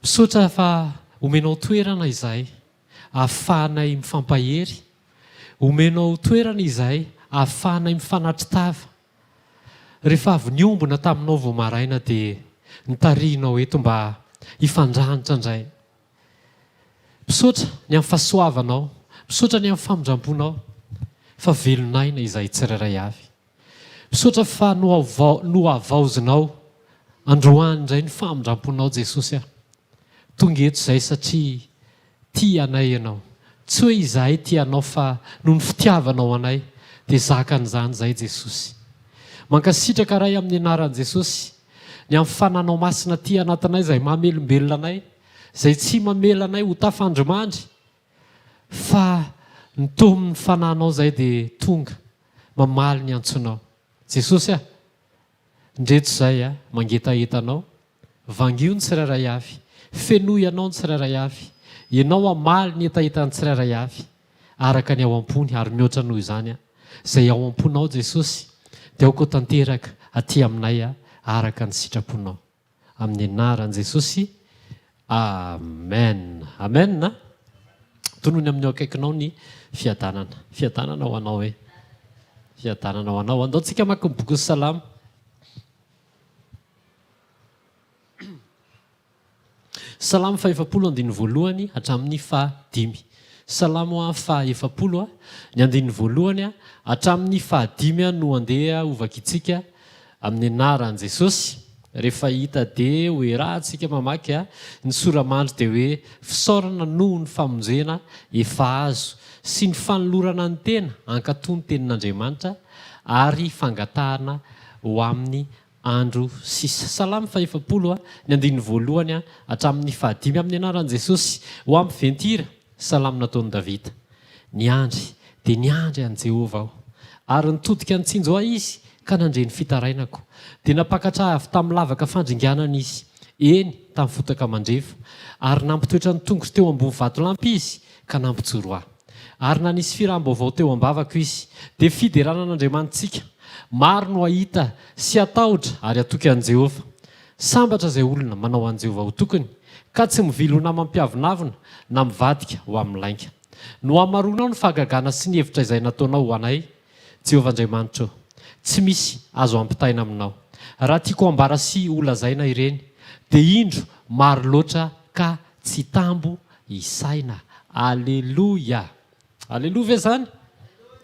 Misaotra fa omenao toerana izahay ahafahanay mifampahery, omenao toerana izahay ahafahanay mifanatri-tava. Rehefa avy niombona taminao vao maraina dia nitarihinao eto mba hifandranitra indray. Misaotra ny amin'ny fahasoavanao, misaotra ny amin'ny famindram-ponao fa velon'aina izahay tsirairay avy. Misaotra fa nohavaozinao androany indray ny famindram-ponao Jesosy a! Tonga eto izahay satria tia anay Ianao. Tsy hoe izahay tia Anao fa noho ny fitiavanao anay dia zakan'izany izahay Jesosy. Mankasitraka Ray amin'ny anaran'i Jesosy ny amin'ny fananao masina aty anatinay izay mamelombelona anay, izay tsy mamela anay ho tafandrimandry fa ny tomin'ny fananao izay dia tonga mamaly ny antsonao. Jesosy a! Ndreto izay a! Mangetaheta anao. Vangio ny tsirairay avy. Fenoy anao ny tsirairay avy. Ianao hamaly ny hetahetan'ny tsirairay avy. Araka ny ao am-pony ary mihoatra noho izany a! Izay ao am-ponao Jesosy dia aoka ho tanteraka aty aminay a! Araka ny sitraponao. Amin'ny anaran'i Jesosy, Amen. Amen a! Tonony amin'ny eo akaikinao ny fiadanana. Fiadanana ho anao e. Fiadanana ho anao. Andao tsika hamaky ny bokin'ny Salamo. Salamo fahefapolo andininy voalohany hatramin'ny fahadimy. Salamo faha-efapolo, ny andininy voalohany hatramin'ny fahadimy no andeha hovakintsika amin'ny anaran'i Jesosy. Rehefa hita dia ho erahantsika mamaky ny sora-mandry dia hoe fisaorana noho ny famonjena efa azo sy ny fanolorana ny tena hankatò ny tenin'Andriamanitra ary fangatahana ho amin'ny andro sisa. Salamo fahefapolo, ny andininy voalohany hatramin'ny fahadimy amin'ny anaran'i Jesosy. Ho ampy ventira, salamo nataon'i Davida. Niandry, dia niandry an'i Jehovah aho. Ary nitodika nitsinjo ahy Izy, ka nandre ny fitarainako. Dia nampakatra ahy avy tamin'ny lavaka fandringanana Izy, eny, tamin'ny fotaka mandrevo. Ary nampitoetra ny tongotro teo ambony vatolampy Izy, ka nampijoro ahy. Ary nanisy firam-baovao teo am-bavako izy, dia fiderana an'Andriamanitsika. Maro no hahita sy hatahotra ary hatoky an'i Jehovah. Sambatra izay olona manao an'i Jehovah ho tokiny, ka tsy mivily ho namam-piavonavona na mivadika ho amin'ny lainga. Nohamaroinao ny fahagagana sy ny hevitra izay nataonao ho anay, Jehovah Andriamanitro. Tsy misy azo ampitaina aminao. Raha tiako hambara sy holazaina ireny, dia indro maro loatra ka tsy tambo isaina. Aleloia! Aleloia ve izany?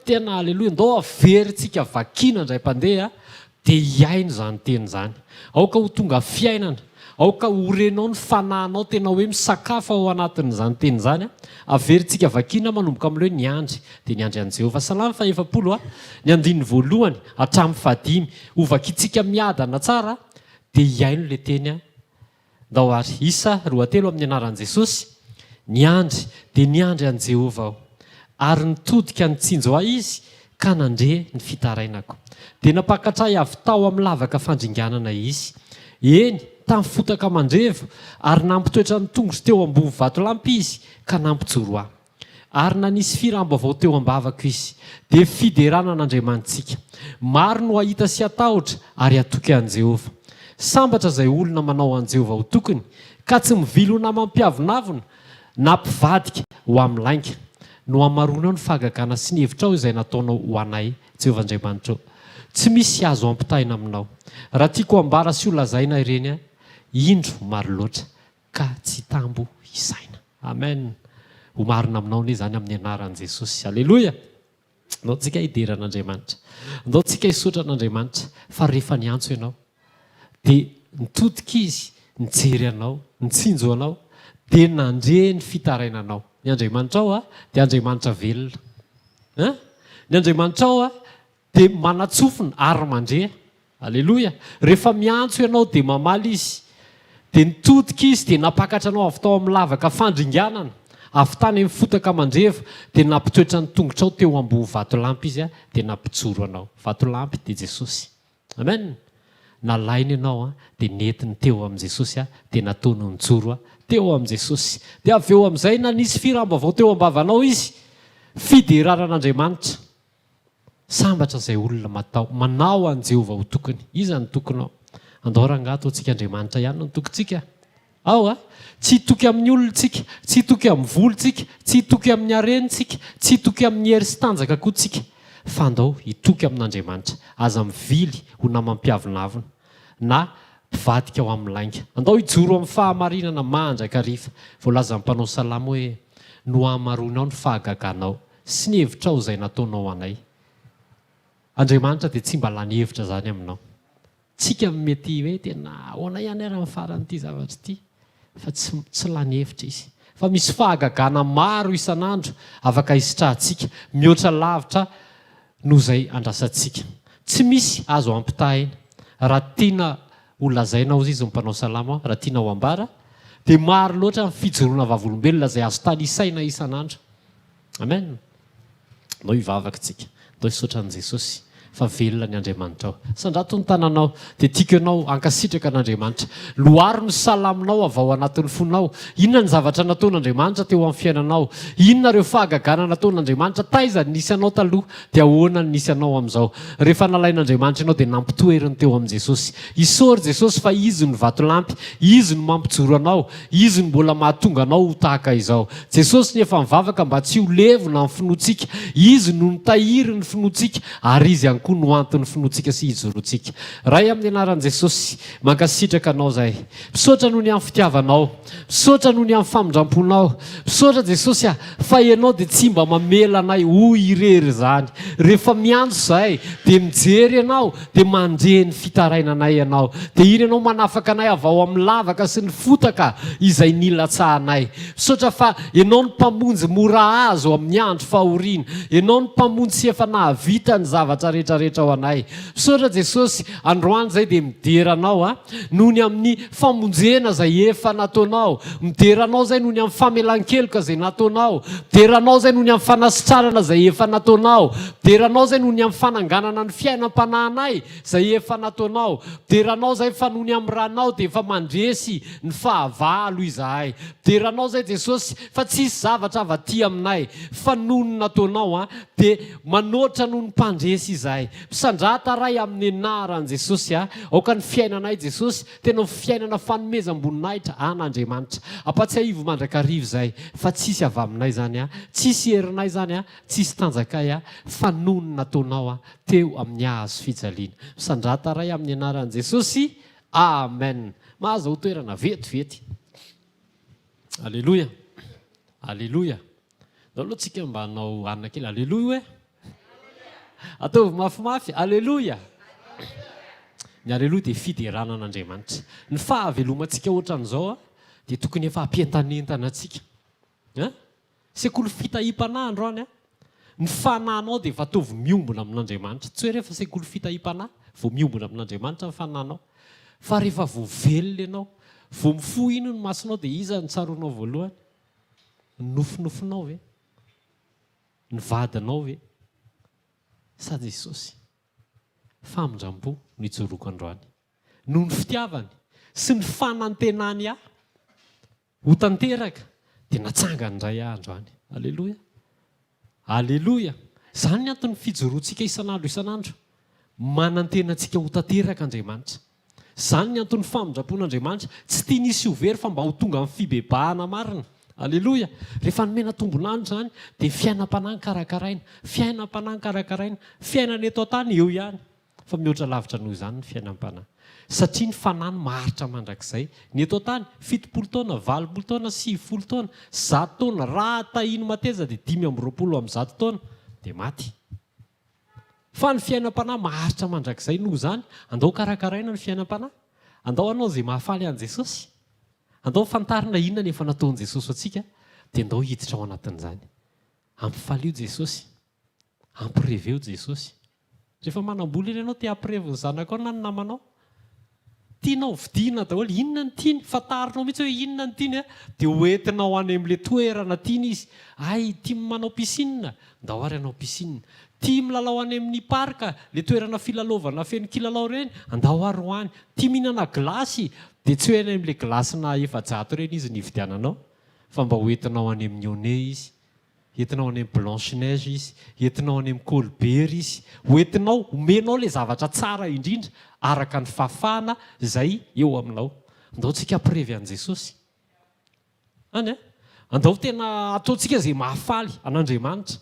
Tena aleloia. Ndao averintsika vakiana indray mpandeha dia hihaino izany teny izany. Aoka ho tonga fiainana. Aoka ho renao ny fanahinao tena hoe misakafo ao anatin'izany teny izany. Averintsika vakiana manomboka amin'ilay hoe niandry dia niandry an'i Jehovah. Salamo fahefapolo, ny andininy voalohany hatramin'ny fahadimy. Hovakintsika miadana tsara dia hihaino ilay teny. Ndao àry, isa roatelo amin'ny anaran'i Jesosy, Niandry dia niandry an'i Jehovah aho, ary nitodika nitsinjo ahy Izy ka nandre ny fitarainako. Dia nampakatra ahy avy tao amin'ny lavaka fandringanana Izy, eny, tamin'ny fotaka mandrevo, ary nampitoetra ny tongotro teo ambony vatolampy Izy ka nampijoro ahy. Ary nanisy firam-baovao teo am-bavako izy, dia fiderana an'Andriamanitsika. Maro no hahita sy hatahotra ary hatoky an'i Jehovah. Sambatra izay olona manao an'i Jehovah ho tokiny, ka tsy mivily ho namam-piavonavona, na mpivadika ho amin'ny lainga. Nohamaroinao ny fahagagana sy ny hevitrao izay nataonao ho anay, Jehovah Andriamanitra ô. Tsy misy azo ampitahaina aminao. Raha tiako hambara sy holazaina ireny, indro maro loatra. Ka tsy tambo isaina. Amen! Ho marina aminao anie izany amin'ny anaran'i Jesosy. Aleloia! Ndao tsika hidera an'Andriamanitra. Ndao tsika hisaotra an'Andriamanitra fa rehefa niantso ianao dia nitodika Izy nijery anao, nitsinjo anao, dia nandre ny fitarainanao. Ny Andriamanitrao dia Andriamanitra velona. Hein? Ny Andriamanitrao Dia manatsofina ary mandre. Aleloia! Rehefa miantso ianao dia mamaly Izy. Dia nitodika Izy dia nampakatra anao avy tao amin'ny lavaka fandringanana, avy tany amin'ny fotaka mandrevo, dia nampitoetra ny tongotrao teo ambony vatolampy Izy dia nampijoro anao. Vatolampy dia Jesosy. Amen! Nalainy ianao dia nentiny teo amin'i Jesosy dia nataony nijoro teo amin'i Jesosy. Dia avy eo amin'izay nanisy firam-baovao teo am-bavanao Izy. Fiderana an'Andriamanitra. Sambatra izay olona matao, manao an'i Jehovah ho tokiny. Iza no tokinao? Andao rangahy ataontsika Andriamanitra ihany no tokintsika. Ao a! Tsy hitoky amin'ny olona tsika, tsy hitoky amin'ny vola tsika, tsy hitoky amin'ny harena tsika, tsy hitoky amin'ny hery sy tanjaka koa tsika. Fa andao hitoky amin'Andriamanitra. Aza mivily ho namam-piavonavona, na mpivadika ho amin'ny lainga. Andao hijoro amin'ny fahamarinana mandrakariva. Voalazan'ny mpanao salamo hoe, Nohamaroinao ny fahagaganao sy ny hevitrao izay nataonao anay. Andriamanitra dia tsy mba lany hevitra izany aminao. Tsika no mety hoe tena ahoana ihany ary amin'ny faran'ity zavatra ity fa tsy tsy lany hevitra izy. Fa misy fahagagana maro isan'andro afaka hisitrahantsika, mihoatra lavitra noho izay andrasantsika. Tsy misy azo ampitahaina. Raha tiana ho lazaina hozy izy ny mpanao salamo, raha tiana ho ambara, dia maro loatra ny fijoroana vavolombelona izay azo tanisaina isan'andro. Amen! Ndao hivavaka tsika. Ndao hisaotra an'i Jesosy fa velona ny Andriamanitrao. Sandrato ny tananao dia tiako ianao hankasitraka an'Andriamanitra. Loharo ny salamonao avy ao anatin'ny fonao. Inona ny zavatra nataon'Andriamanitra teo amin'ny fiainanao? Inona ireo fahagagana nataon'Andriamanitra? Taiza ny nisy anao taloha dia ahoana ny nisy anao amin'izao? Rehefa nalain'Andriamanitra ianao dia nampitoeriny teo amin'i Jesosy. Isaory Jesosy fa Izy no vatolampy, Izy no mampijoro anao, Izy no mbola mahatonga anao ho tahaka izao. Jesosy no efa nivavaka mba tsy ho levona ny finoantsika. Izy no nitahiry ny finoantsika ary Izy ihany koa no anton'ny finoantsika sy hijoroantsika. Ray amin'ny anaran'i Jesosy, mankasitraka Anao izahay. Misaotra noho ny amin'ny fitiavanao. Misaotra noho ny amin'ny famindramponao. Misaotra Jesosy a, fa Ianao dia tsy mba mamela anay ho irery izany. Rehefa miantso izahay dia mijery Ianao dia mandre ny fitarainanay Ianao. Dia iny Ianao manafaka anay avy ao amin'ny lavaka sy ny fotaka izay nilatsahanay. Misaotra fa Ianao no Mpamonjy mora azo amin'ny andro fahoriana. Ianao no Mpamonjy sy efa nahavita ny zavatra rehetra rehetra ho anay. Misaotra Jesosy, androany izay dia midera Anao a, noho ny amin'ny famonjena izay efa nataonao. Midera Anao izay noho ny amin'ny famelan-keloka izay nataonao. Midera Anao izay noho ny amin'ny fanasitranana izay efa nataonao. Midera Anao izay noho ny amin'ny fananganana ny fiainam-panahinay izay efa nataonao. Midera Anao izay fa noho ny amin'ny ranao dia efa mandresy ny fahavalo izahay. Midera Anao izay Jesosy fa tsisy zavatra avy aty aminay fa noho ny nataonao an dia manoatra noho ny mpandresy izahay. Misandrata Ray amin'ny anaran'i Jesosy a. Aoka ny fiainanay Jesosy tena ho fiainana fanomezam-boninahitra an'Andriamanitra. Ampatsiahivo mandrakariva izay fa tsisy avy aminay izany a, tsisy herinay izany a, tsisy tanjakay a, fa noho ny nataonao a teo amin'ny hazo fijaliana. Misandrata Ray amin'ny anaran'i Jesosy. Amen. Mahazo toerana vetivety. Aleloia. Aleloia. Ndao aloha tsika mba hanao hanina kely. Aleloia hoe. Ataovy mafimafy. Aleloia. Ny aleloia dia fiderana an'Andriamanitra. Ny fahavelomantsika ohatran'izao dia tokony efa hampientanentana antsika. Hein? Sekoly fitahiam-panahy androany an. Ny fanahinao dia efa ataovy miombona amin'Andriamanitra. Tsy hoe rehefa sekoly fitahiam-panahy vao miombona amin'Andriamanitra ny fanahinao. Fa rehefa vao velona ianao, vao mifoha iny ny masonao dia iza no tsaroanao voalohany? Ny nofinofinao ve? Ny vadinao ve? Sa Jesosy? Famindram-po no ijoroako androany. Noho ny fitiavany sy ny fanantenany ahy. Ho tanteraka, dia natsangany indray aho androany. Aleloia! Aleloia! Izany ny anton'ny fijoroantsika isan'andro isan'andro. Manantena antsika ho tanteraka Andriamanitra. Izany ny anton'ny famindram-pon'Andriamanitra. Tsy tiany hisy ho very fa mba ho tonga amin'ny fibebahana marina. Aleloia! Rehefa nomena tombon'andro izany, dia fiainam-panahy karakaraina, fiainam-panahy karakaraina, fiainana eto an-tany eo ihany. Fa mihoatra lavitra noho izany ny fiainam-panahy. Satria ny fanahy no maharitra mandrakizay. Ny eto an-tany, 70 taona, 80 taona, 90 taona, 100 taona, raha tahiny mateza dia 125 taona, dia maty. Fa ny fiainam-panahy maharitra mandrakizay. Noho izany, andao karakaraina ny fiainam-panahy. Andao hanao izay mahafaly an'i Jesosy. Andao fantarina inona ny efa nataon'i Jesosy ho antsika, dia andao hiditra ao anatin'izany. Ampifalio Jesosy. Ampireveo Jesosy. Rehefa manam-bola iny ianao te hampirevy ny zanakao na ny namanao. Tianao vidiana daholo, inona no tiany? Fantarinao mihitsy hoe inona no tiany dia hoentinao any amin'ilay toerana tiany izy. Hay, tia manao piscine? Ndao ary hanao piscine. Tia milalao any amin'ny parc, ilay toerana filalaovana feno kilalao ireny? Andao ary ho any. Tia mihinana glace? Dia tsy hoe any amin'ilay glace-na 400 ireny izy no hividiananao, fa mba hoentinao any amin'ny One izy. Entinao any amin'ny Blanche Neige izy, entinao any amin'ny Colbert izy, ho entinao, omenao ilay zavatra tsara indrindra araka ny fahafahana izay eo aminao. Andao tsika hampirevy an'i Jesosy. Any a! Andao tena ataontsika izay mahafaly an'Andriamanitra.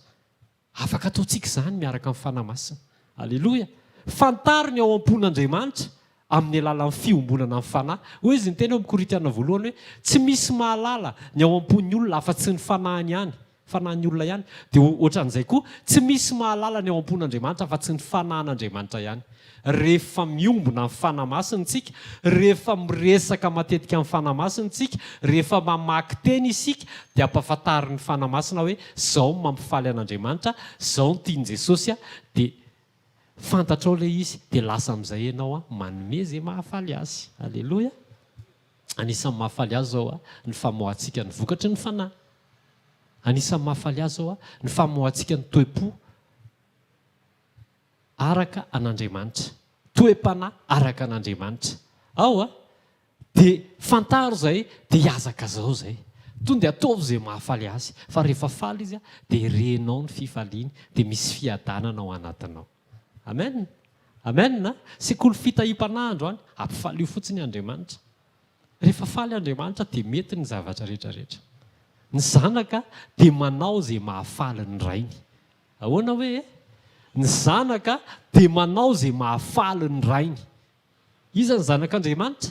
Afaka ataontsika izany miaraka amin'ny Fanahy Masina. Aleloia! Fantaro ny ao am-pon'Andriamanitra amin'ny alalan'ny fiombonana amin'ny Fanahy. Hoy izy niteny ao amin'ny Korintiana voalohany hoe, Tsy misy mahalala ny ao am-pon'ny olona afa-tsy ny fanahiny ihany, fanahin'ny olona ihany. Dia ohatran'izay koa, tsy misy mahalala ny ao am-pon'Andriamanitra afa-tsy ny fanahin'Andriamanitra ihany. Rehefa miombona amin'ny Fanahy Masina isika, rehefa miresaka matetika amin'ny Fanahy Masina isika, rehefa mamaky teny isika, dia ampahafantarin'ny Fanahy Masina hoe izao no mampifaly an'Andriamanitra, izao no tian'i Jesosy, dia fantatrao ilay izy, dia lasa amin'izay ianao manome izay mahafaly Azy. Aleloia! Anisan'ny mahafaly Azy izao ny famoahantsika ny vokatry ny Fanahy. Anisan'ny mahafaly Azy izao ny famoahantsika ny toe-po. Araka an'Andriamanitra. Toe-panahy araka an'Andriamanitra. Ao a! Dia fantaro izay, dia hihazakazao izay. Tonga dia ataovy izay mahafaly azy. Fa rehefa faly izy, dia renao ny fifaliany, dia misy fiadanana ao anatinao. Amen! Amen a! Sekoly fitahiam-panahy androany, ampifalio fotsiny Andriamanitra. Rehefa faly Andriamanitra dia mety ny zavatra rehetra rehetra. Ny zanaka dia manao izay mahafaly ny rainy. Ahoana hoe e? Ny zanaka dia manao izay mahafaly ny rainy. Iza ny zanak'Andriamanitra?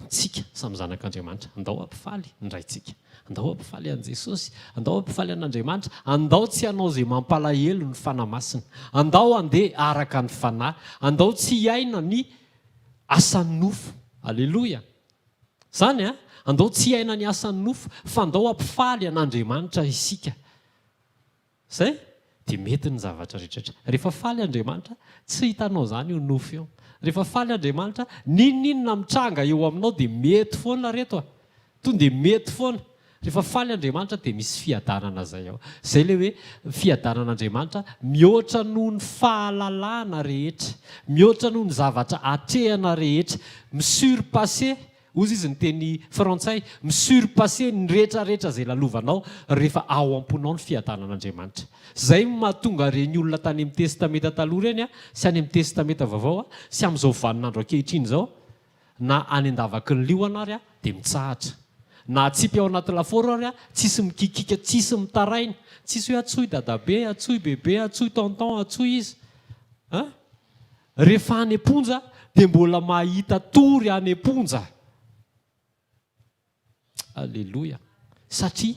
Tsika samy zanak'Andriamanitra. Andao hampifaly ny Raintsika. Andao hampifaly an'i Jesosy. Andao hampifaly an'Andriamanitra. Andao tsy hanao izay mampalahelo ny Fanahy Masina. Andao handeha araka ny Fanahy. Andao tsy hiaina ny asan'ny nofo. Aleloia! Izany an! Andao tsy hiaina ny asan'ny nofo, fa andao hampifaly an'Andriamanitra isika. Zay? Dia mety ny zavatra rehetra. Rehefa faly Andriamanitra, tsy hitanao izany io nofo io. Rehefa faly Andriamanitra, n'inon'inona mitranga eo aminao dia mety foana reto a! Tonga dia mety foana. Rehefa faly Andriamanitra dia misy fiadanana zay ao. Zay ilay hoe fiadanan'Andriamanitra mihoatra noho ny fahalalana rehetra, mihoatra noho ny zavatra atrehana rehetra, mi-surpasser Hozy izy niteny frantsay, mi-surpasser ny rehetra rehetra izay lalovanao rehefa ao am-ponao ny fiadanan'Andriamanitra. Izay no mahatonga ireny olona tany amin'ny Testamenta Taloha ireny sy any amin'ny Testamenta Vaovao sy amin'izao vaninandro ankehitriny izao, na any an-davaky ny liona ary dia mitsahatra. Na atsipy ao anaty lafaoro ary tsisy mikikika, tsisy mitaraina, tsisy hoe antsoy dadabe, antsoy bebe, antsoy tonton, antsoy iza. An? Rehefa any am-ponja dia mbola mahita tory any am-ponja. Aleloia. Satria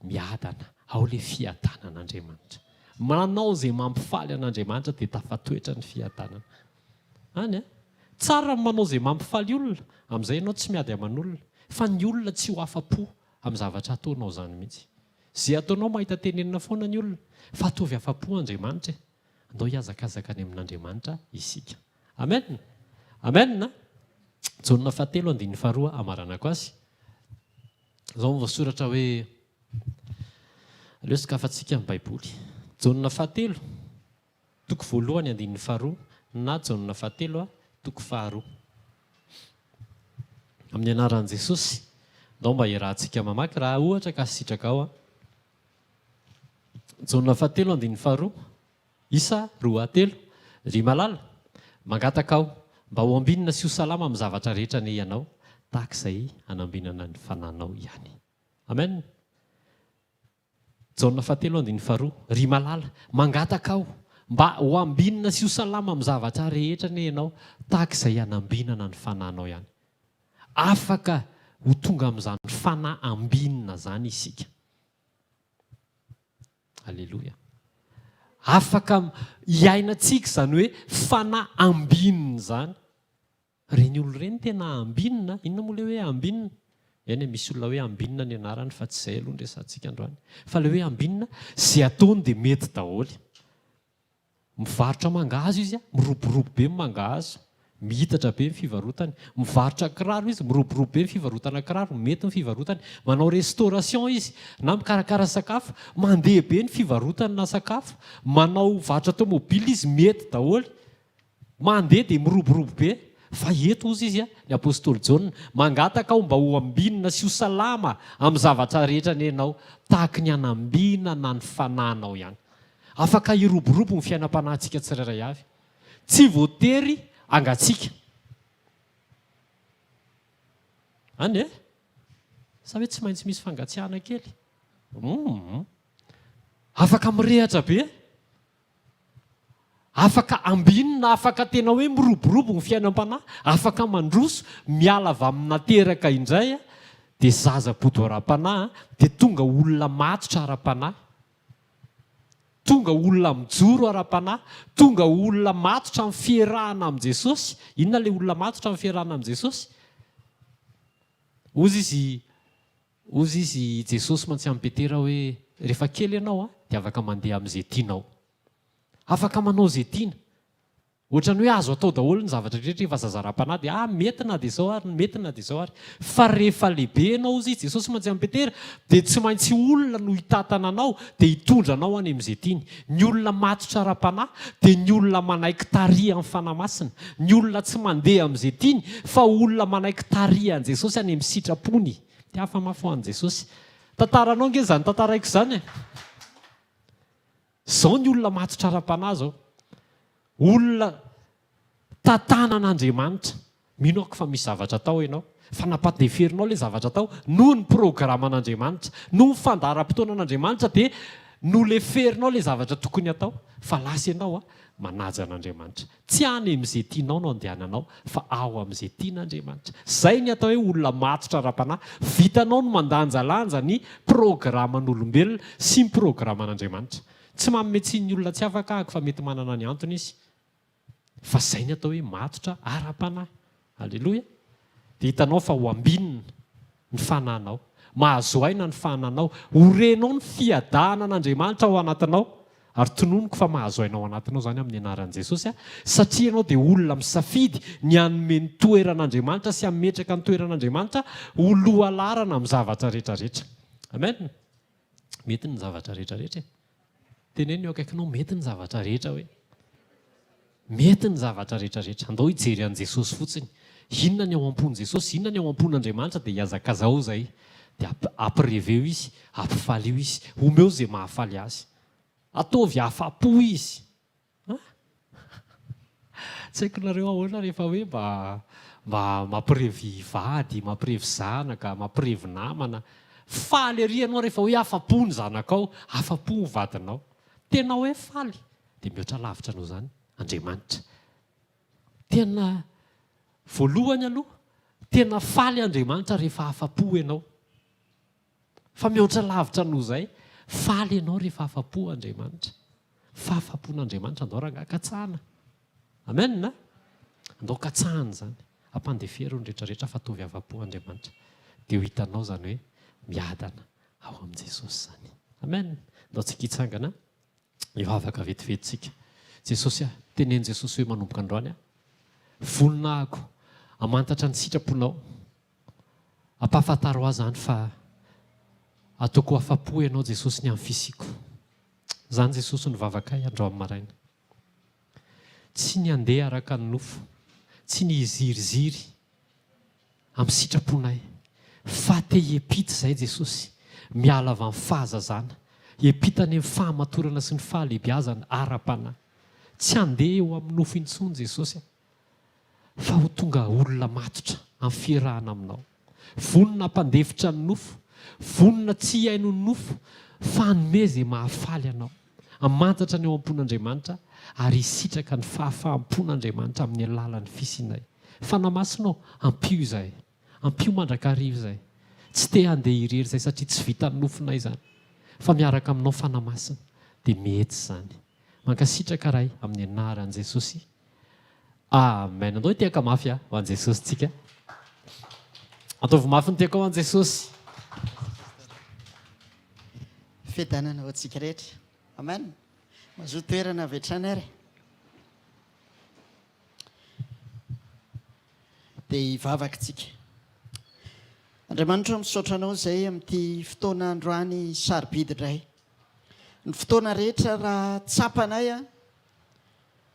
miadana, ao ilay fiadanan'Andriamanitra. Manao izay mampifaly an'Andriamanitra dia tafatoetra ny fiadanana. Any an. Tsara ny manao izay mampifaly olona, amin'izay ianao tsy miady aman'olona. Fa ny olona tsy ho afa-po amin'ny zavatra ataonao izany mihitsy. Izay ataonao mahita tenenina foana ny olona. Fa ataovy afa-po Andriamanitra e. Andao hihazakazaka any amin'Andriamanitra isika. Amen! Amen! Jaona fahatelo andininy faharoa hamaranako azy. Izao no voasoratra hoe, aleo sokafantsika ny Baiboly. Jaona fahatelo, toko voalohany andininy faharoa na Jaona fahatelo toko faharoa. Amin'ny anaran'i Jesosy, ndao mba hiarahantsika mamaky raha ohatra ka sitrakao. Jaona fahatelo andininy faharoa, isa roa telo, Ry malala, mangataka aho mba ho ambinina sy ho salama amin'ny zavatra rehetra anie ianao, tahaka izay hanambinana ny fananao ihany. Amen. Jaona fahatelo andininy faharoa, Ry malala, mangataka aho mba ho ambinina sy ho salama amin'ny zavatra rehetra anie ianao, tahaka izay hanambinana ny fananao ihany. Afaka ho tonga amin'izany fanahy ambinina izany isika. Aleloia. Afaka iainantsika izany hoe fanahy ambinina izany. Ireny olona ireny tena ambinina. Inona moa ilay hoe ambinina? Eny e, misy olona hoe ambinina ny anarany fa tsy izay aloha no resahantsika androany. Fa ilay hoe ambinina, izay ataony dia mety daholo. Mivarotra mangahazo izy, miroborobo be ny mangahazo, mihitatra be ny fivarotany. Mivarotra kiraro izy, miroborobo be ny fivarotana kiraro, mety ny fivarotany. Manao restauration izy na mikarakara sakafo, mandeha be ny fivarotany na sakafo. Manao varotra tomobile izy, mety daholo. Mandeha dia miroborobo be. Fa eto hozy izy, ny apostoly Jaona, mangataka aho mba ho ambinina sy ho salama amin'ny zavatra rehetra anie ianao, tahaky ny hanambinana ny fanahinao ihany. Afaka hiroborobo ny fiainam-panahintsika tsirairay avy. Tsy voatery hangatsiaka. Any e? Sa hoe tsy maintsy misy fangatsiahana kely? Humm. Afaka mirehatra be. Afaka ambinina, afaka tena hoe miroborobo ny fiainam-panahy, afaka mandroso, miala avy amin'ny nateraka indray dia zaza bodo ara-panahy dia tonga olona matotra ara-panahy. Tonga olona mijoro ara-panahy, tonga olona matotra amin'ny fiarahana amin'i Jesosy. Inona ilay olona matotra amin'ny fiarahana amin'i Jesosy? Hozy izy, hozy izy i Jesosy mantsy amin'i Petera hoe, rehefa kely ianao dia afaka mandeha amin'izay tianao. Afaka manao izay tiana. Ohatran'ny hoe azo atao daholo ny zavatra rehetra rehefa zaza ara-panahy dia ah mety na dia izao ary, mety na dia izao ary. Fa rehefa lehibe ianao hozy izy Jesosy mantsy amin'i Petera dia tsy maintsy olona no hitantana anao dia hitondra anao any amin'izay tiany. Ny olona matotra ara-panahy dia ny olona manaiky tarihan'ny Fanahy Masina. Ny olona tsy mandeha amin'izay tiany fa olona manaiky tarihan'i Jesosy any amin'ny sitrapony. Tiafa mafy ho an'i Jesosy. Tantaranao ange izany tantaraiko izany e! Izao ny olona matotra ara-panahy izao. Olona tantanan'Andriamanitra. Mino aho fa misy zavatra atao ianao. Fa nampadeferinao ilay zavatra atao noho ny programan'Andriamanitra. Noho ny fandaharam-potoanan'Andriamanitra dia noleferinao ilay zavatra tokony hatao. Fa lasa ianao manaja an'Andriamanitra. Tsy any amin'izay tianao no andehananao fa ao amin'izay tian'Andriamanitra. Izay ny atao hoe olona matotra ara-panahy. Vitanao ny mandanjalanja ny programan'olombelona sy ny programan'Andriamanitra. Tsy manome tsiny ny olona tsy afaka ahako fa mety manana ny antony izy. Fa izay ny atao hoe matotra ara-panahy. Aleloia! Dia hitanao fa ho ambinina ny fananao. Mahazo aina ny fananao. Ho renao ny fiadanan'Andriamanitra ao anatinao. Ary tononiko fa mahazo aina ao anatinao izany amin'ny anaran'i Jesosy, satria ianao dia olona misafidy ny hanome ny toeran'Andriamanitra sy hametraka ny toeran'Andriamanitra ho lohalaharana amin'ny zavatra rehetra rehetra. Amen! Mety ny zavatra rehetra rehetra e! Teneno eo akaikinao, mety ny zavatra rehetra hoe. Mety ny zavatra rehetra rehetra. Andao hijery an'i Jesosy fotsiny. Inona ny ao am-pon'i Jesosy? Inona ny ao am-pon'Andriamanitra? Dia hihazakazao izay. Dia ampireveo Izy, ampifalio Izy. Omeo izay mahafaly Azy. Ataovy afa-po Izy. An? Tsy haiko nareo ahoana rehefa hoe mba mba mampirevy vady, mampirevy zanaka, mampirevy namana. Faly ery ianao rehefa hoe afa-po ny zanakao, afa-po ny vadinao. Tena hoe faly. Dia mihoatra lavitra noho izany Andriamanitra. Tena voalohany aloha, tena faly Andriamanitra rehefa afa-po ianao. Fa mihoatra lavitra noho izay, faly ianao rehefa afa-po Andriamanitra. Fahafapon'Andriamanitra, andao rangahy katsahana. Amen a! Andao katsahana izany. Ampandefero ny rehetrarehetra fa ataovy afa-po Andriamanitra. Dia ho hitanao izany hoe miadana ao amin'i Jesosy izany. Amen! Andao tsika hitsangana. Hivavaka vetivety tsika. Jesosy ah, teneno Jesosy hoe manomboka androany aho. Vonona ahako hamantatra ny sitraponao. Ampahafantaro ahy izany fa ataoko ho afa-po Ianao Jesosy ny amin'ny fisiako. Izany Jesosy no vavakay androany maraina. Tsy ny handeha araka ny nofo, tsy ny hiziriziry, Amin'ny sitraponay. Fa te hiepita izahay Jesosy, miala avy amin'ny fahazazana, hiepita any amin'ny fahamatorana sy ny fahalehibiazana ara-panahy. Tsy handeha eo amin'ny nofo intsony Jesosy a, fa ho tonga olona matotra amin'ny fiarahana aminao. Vonona hampandefitra ny nofo, vonona tsy hihaino ny nofo, fa hanome izay mahafaly anao. Hamantatra ny ao am-pon'Andriamanitra ary hisitraka ny fahafaham-pon'Andriamanitra amin'ny alalan'ny fisianay. Fanahy Masina ô, ampio izahay. Ampio mandrakariva izahay. Tsy te handeha irery izahay satria tsy vitan'ny nofinay izany. Fa miaraka aminao Fanahy Masina dia mety izany. Mankasitraka Ray amin'ny anaran'i Jesosy. Amen. Andao hitehaka mafy ho an'i Jesosy tsika. Ataovy mafy ny tehaka ho an'i Jesosy. Fiadanana ho antsika rehetra. Amen. Mazoa toerana avy hatrany ary. Dia hivavaka tsika. Andriamanitra misaotra anao izay amin'ity fotoana androany sarobidy indray. Ny fotoana rehetra raha tsapanay a,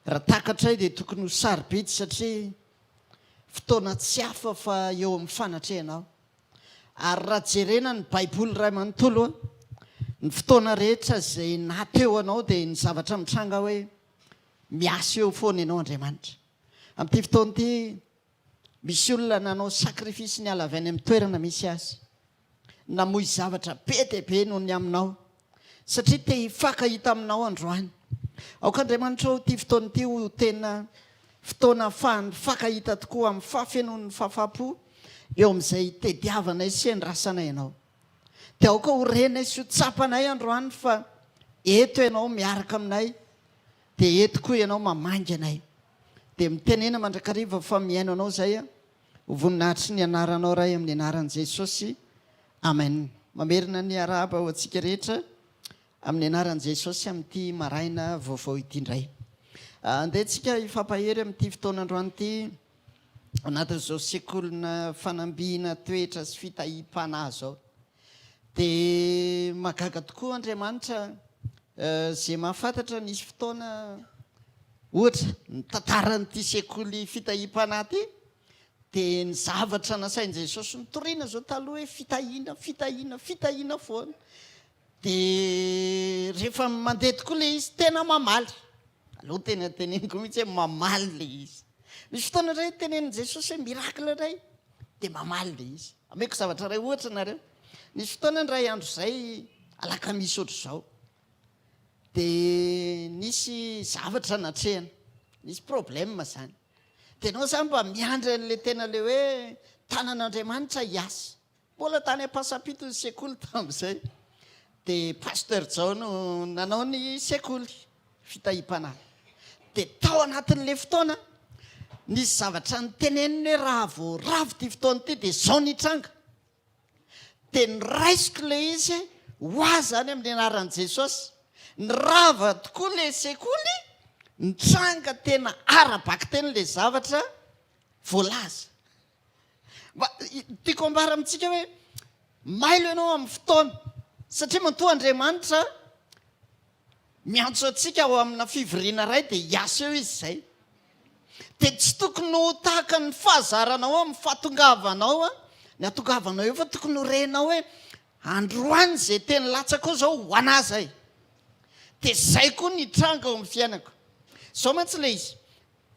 raha takatray dia tokony ho sarobidy satria fotoana tsy hafa fa eo amin'ny fanatrehanao. Ary raha jerena ny Baiboly iray manontolo a, ny fotoana rehetra izay naha teo anao dia ny zavatra mitranga hoe Miasa eo foana ianao Andriamanitra. Amin'ity fotoana ity, misy olona nanao sacrifice niala avy any amin'ny toerana misy azy. namoy zavatra be dia be noho ny aminao, satria te hifankahita aminao androany. Aoka Andriamanitra ô ity fotoana ity ho tena fotoana ahafahan'ny mifankahita tokoa amin'ny fahafenoan'ny fahafaham-po eo amin'izay tediavanay sy andrasanay Anao. Dia aoka ho renay sy ho tsapanay androany fa eto Ianao miaraka aminay, dia eto koa Ianao mamangy anay. Dia mitenena mandrakariva fa mihaino Anao izay aho. Ho voninahitry ny anaranao Ray amin'ny anaran'i Jesosy. Amen. Mamerina ny arahaba ho antsika rehetra amin'ny anaran'i Jesosy amin'ity maraina vaovao ity indray. Andeha tsika hifampahery amin'ity fotoana androany ity anatin'izao sekolina fanambihina toetra sy fitahiam-panahy izao. Dia mahagaga tokoa Andriamanitra izay mahafantatra nisy fotoana ohatra ny tantaran'ity sekoly fitahiam-panahy ity dia ny zavatra nasain'i Jesosy nitoriana izao taloha hoe fitahiana, fitahiana, fitahiana foana. Dia rehefa mandeha tokoa ilay izy tena mamaly. Aleo tena teneniko mihitsy hoe mamaly ilay izy. Misy fotoana indray tenenin'i Jesosy hoe miracle indray dia mamaly ilay izy. Ameko zavatra iray ohatra nareo. Nisy fotoana indray andro izay alakamisy ohatr'izao dia nisy zavatra natrehana, nisy problème izany. Dia ianao izany mba miandry an'ilay tena ilay hoe tanan'Andriamanitra hiasa. Mbola tany Ampasampito ny sekoly tamin'izay. Dia Pasteur Jao no nanao ny sekoly fitahiam-panahy. Dia tao anatin'ilay fotoana, nisy zavatra niteneniny hoe raha vao ravo ity fotoana ity dia izao ny hitranga. Dia noraisiko ilay izy ho ahy izany amin'ny anaran'i Jesosy. Nirava tokoa ilay sekoly, nitranga tena ara-bakiteny ilay zavatra voalaza. Mba tiako ambara amintsika hoe mailo ianao amin'ny fotoana satria matoa Andriamanitra miantso antsika ao amina fivoriana iray dia hiasa eo izy izay. Dia tsy tokony ho tahaka ny fahazaranao amin'ny fahatongavanao ny hatongavanao eo fa tokony ho renao hoe androany izay teny latsaka ao izao ho an'ahy izay. Dia izay koa ny hitranga ao amin'ny fiainako. Izao mantsy ilay izy.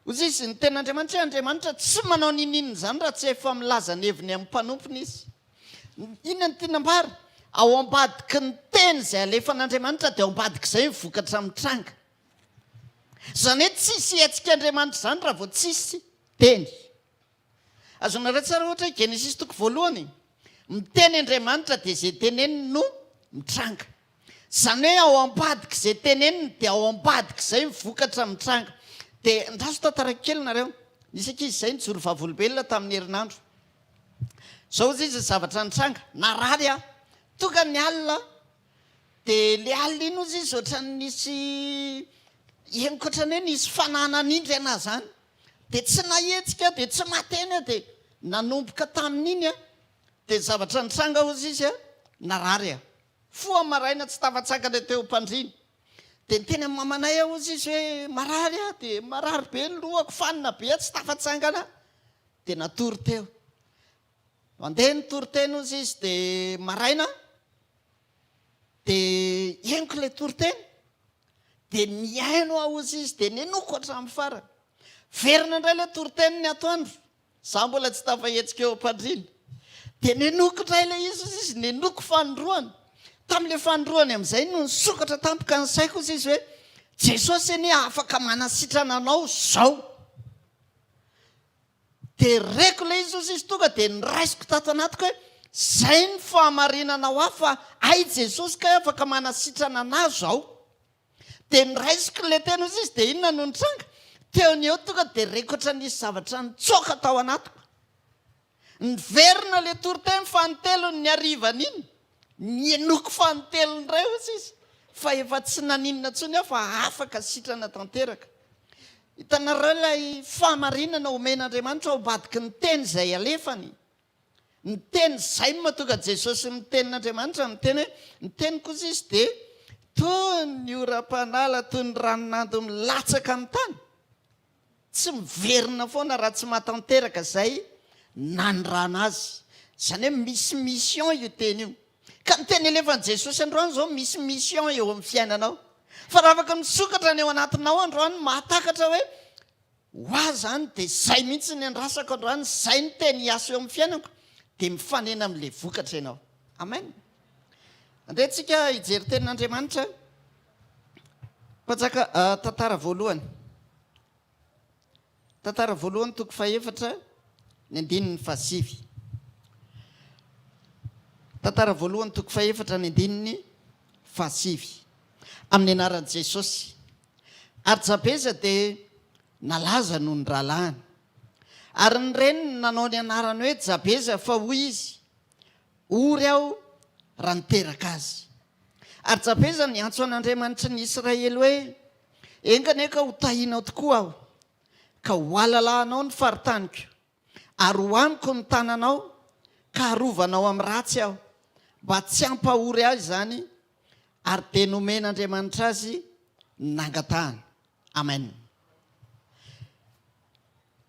Hoy izy, Ny tenin'Andriamanitra hoe Andriamanitra tsy manao n'inon'inona izany raha tsy efa milaza ny heviny amin'ny mpanompony Izy. Inona no tiany ambara? Ao ambadiky ny teny izay alefan'Andriamanitra dia ao ambadik'izay ny vokatra mitranga. Izany hoe tsisy hetsik'Andriamanitra izany raha vao tsisy teny. Azonareo tsara ohatra hoe Genesisy toko voalohany, miteny Andriamanitra dia izay teneniny no mitranga. Izany hoe ao ambadik'izay teneniny dia ao ambadik'izay ny vokatra mitranga. Dia andraso tantaraiko kely nareo. Nisy ankizy izay nijoro vavolombelona tamin'ny herinandro. Izao hozy izy ny zavatra nitranga, narary aho. Tonga ny alina dia le alina iny hozy izy ohatran'ny nisy henoko ohatran'ny hoe nisy fanahy nanindry an'ahy izany. Dia tsy nahetsika aho, dia tsy maty eny aho, dia nanomboka tamin'iny aho, dia ny zavatra nitranga hozy izy narary aho. Foha maraina tsy tafatsangana teo am-pandriana. Dia niteny amin'ny mamanay aho hozy izy hoe marary aho, dia marary be ny lohako, fanina be aho, tsy tafatsangana. Dia natory teo. Nandeha nitory teny hozy izy, dia maraina dia henoko ilay toriteny. Dia nihaino aho hozy izy, dia nenoko hatramin'ny farany. Verina indray ilay toriteny ny atoandro, izaho mbola tsy tafahetsika eo am-pandriana. Dia nenoko indray ilay izy hozy izy, nenoko fanindroany. Tamin'ilay fanindroany amin'izay no nisokatra tampoka ny saiko hozy izy hoe, Jesosy anie afaka manasitrana anao izao. Dia reko ilay izy hozy izy tonga dia noraisiko tato anatiko hoe zay ny fahamarinana ho ahy fa hay Jesosy kay afaka manasitrana anah zao. Dia noraisiko ilay teny hozy izy dia inona no nitranga? Teo ny eo tonga dia reko ohatran'ny nisy zavatra nitsoaka tao anatiko. Niverina ilay toriteny fanintelony ny harivan'iny. Nihenoko fanintelony indray hozy izy fa efa tsy naninona intsony aho fa afaka sitrana tanteraka. Hitanareo ilay fahamarinana omen'Andriamanitra ao ambadiky ny teny izay alefany? Ny teny izay no mahatonga Jesosy ny tenin'Andriamanitra miteny hoe ny teniko hozy izy dia toy ny oram-panala toy ny ranon'ando milatsaka amin'ny tany. Tsy miverina foana raha tsy mahatanteraka izay nanirahana azy. Izany hoe misy mission io teny io. Ka ny teny alefan'i Jesosy androany izao misy mission eo amin'ny fiainanao. Fa raha afaka misokatra ny ao anatinao androany mahatakatra hoe ho ahy izany dia izay mihitsy ny andrasako androany, izay ny teny hiasa eo amin'ny fiainako, dia mifanena amin'ilay vokatra ianao. Amen. Andeha tsika hijery tenin'Andriamanitra. Mpanjaka tantara voalohany. Tantara voalohany toko fahefatra ny andininy fahasivy. Tantara voalohany toko fahefatra ny andininy fahasivy. Amin'ny anaran'i Jesosy. Ary Jabeza dia nalaza noho ny rahalahiny. Ary ny reniny nanao ny anarany hoe Jabeza fa hoy izy, Ory aho raha niteraka azy. Ary Jabeza niantso an'Andriamanitry ny Israely hoe, Enga anie ka ho tahinao tokoa aho, ka ho alalahanao ny faritaniko, ary ho amiko ny tananao, ka harovanao amin'ny ratsy aho, mba tsy hampahory ahy izany, ary dia nomen'Andriamanitra azy ny nangatahany. Amen.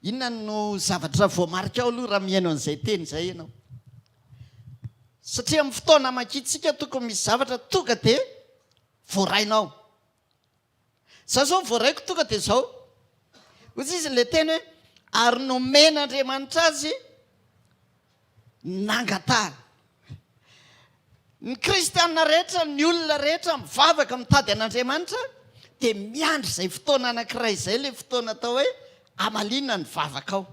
Inona no zavatra voamarikao aloha raha mihaino an'izay teny izay ianao? Satria amin'ny fotoana amakiantsika tokony misy zavatra tonga dia voarainao. Za zao voaraiko tonga dia zao. Hoy izy ilay teny hoe ary nomen'Andriamanitra azy nangatahana. Ny kristiana rehetra, ny olona rehetra mivavaka mitady an'Andriamanitra dia miandry izay fotoana anankiray izay, ilay fotoana atao hoe hamaliana ny vavakao.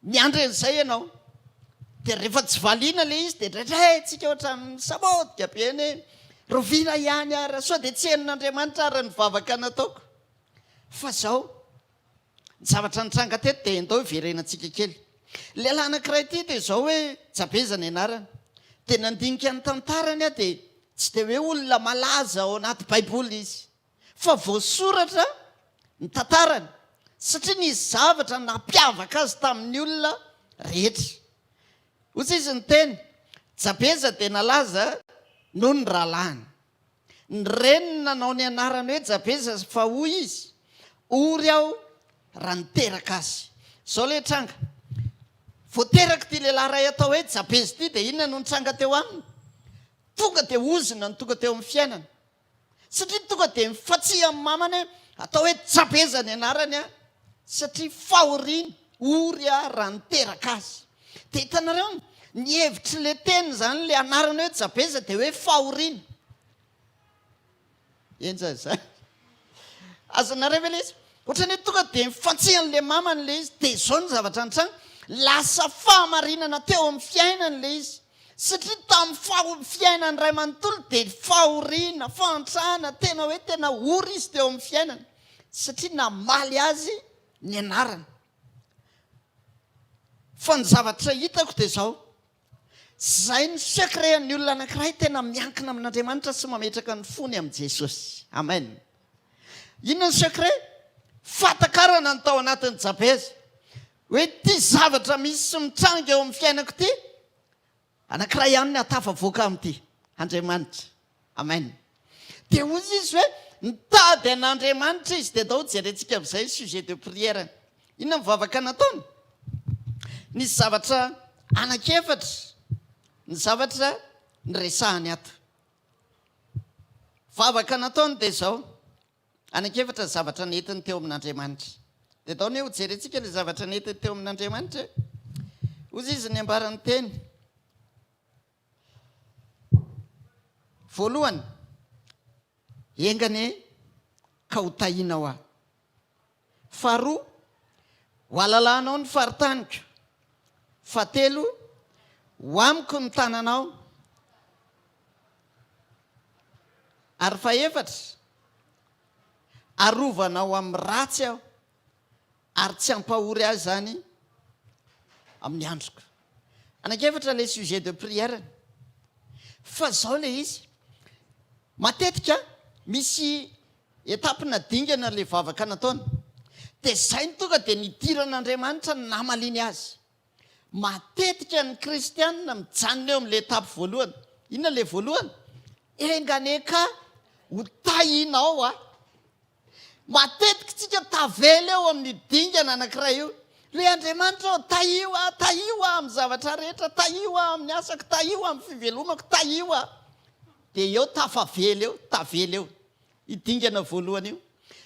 Miandry an'izay ianao. Dia rehefa tsy valiana ilay izy dia indraindray tsika ohatran'ny misamotika be eny hoe rovina ihany ary, sao dia tsy henon'Andriamanitra ary ny vavaka nataoko. Fa izao, Ny zavatra nitranga teto dia endao hiverenantsika kely. Lehilahy anankiray ity dia izao hoe Jabeza ny anarany. Dia nandinika ny tantarany aho dia tsy dia hoe olona malaza ao anaty baiboly izy. Fa voasoratra ny tantarany satria nisy zavatra nampiavaka azy tamin'ny olona rehetra. Hoy izy niteny, Jabeza dia nalaza noho ny rahalahiny. Ny reniny nanao ny anarany hoe Jabeza fa hoy izy, Ory aho raha niteraka azy. Izao ilay tranga, Vao teraka ity lehilahy iray atao hoe Jabeza ity dia inona no nitranga teo aminy? Tonga dia ozona no tonga teo amin'ny fiainany. Satria tonga dia mifantsihy amin'ny mamany hoe atao hoe Jabeza ny anarany an, satria fahoriana, ory aho raha niteraka azy. Dia hitanareo, ny hevitr'ilay teny izany, ilay anarana hoe Jabeza dia hoe fahoriana. Enjana izany. Azonareo ve ilay izy? Ohatran'ny hoe tonga dia mifantsihan'ilay mamany ilay izy, dia izao ny zavatra nitranga, lasa fahamarinana teo amin'ny fiainany ilay izy. Satria tamin'ny faho- fiainany iray manontolo dia fahoriana, fahantrana, tena hoe tena ory izy teo amin'ny fiainany. Satria namaly azy ny anarany. Fa ny zavatra hitako dia izao, izay ny secret an'ny olona anankiray tena miankina amin'Andriamanitra sy mametraka ny fony amin'i Jesosy. Amen. Inona ny secret? Fahatakarana ny tao anatin'i Jabeza. Hoe ity zavatra misy sy mitranga eo amin'ny fiainako ity, Anankiray ihany ny ahatafavoaka amin'ity, Andriamanitra. Amen. Dia hoy izy hoe, nitady an'Andriamanitra izy. Dia ndao hojerentsika amin'izay ny sujet de prière-ny. Inona ny vavaka nataony? Nisy zavatra anankiefatra ny zavatra niresahany ato. Vavaka nataony dia izao, Anankiefatra ny zavatra nentiny teo amin'Andriamanitra. Dia ndao anie hojerentsika ilay zavatra nentiny teo amin'Andriamanitra e. Hozy izy ny ambaran'ny teny. Voalohany, enga anie ka ho tahinao aho. Faharoa, ho alalahanao ny faritaniko. Fahatelo, ho amiko ny tananao. Ary fahefatra, arovanao amin'ny ratsy aho, ary tsy hampahory ahy izany amin'ny androko. Anankiefatra ilay sujet de prière-ny. Fa izao ilay izy, matetika misy étape na dingana ilay vavaka nataony, dia izay no tonga dia nidiran'Andriamanitra namaliany azy. Matetika ny kristianina mijanona eo amin'ilay étape voalohany. Inona ilay voalohany? Enga anie ka ho tahinao aho. Matetika isika tavela eo amin'io dingana anankiray io. Ilay Andriamanitra ô, tahio aho, tahio aho amin'ny zavatra rehetra, tahio aho amin'ny asako, tahio aho amin'ny fivelomako, tahio aho. Dia eo tafavela eo, tavela eo. Io dingana voalohany io.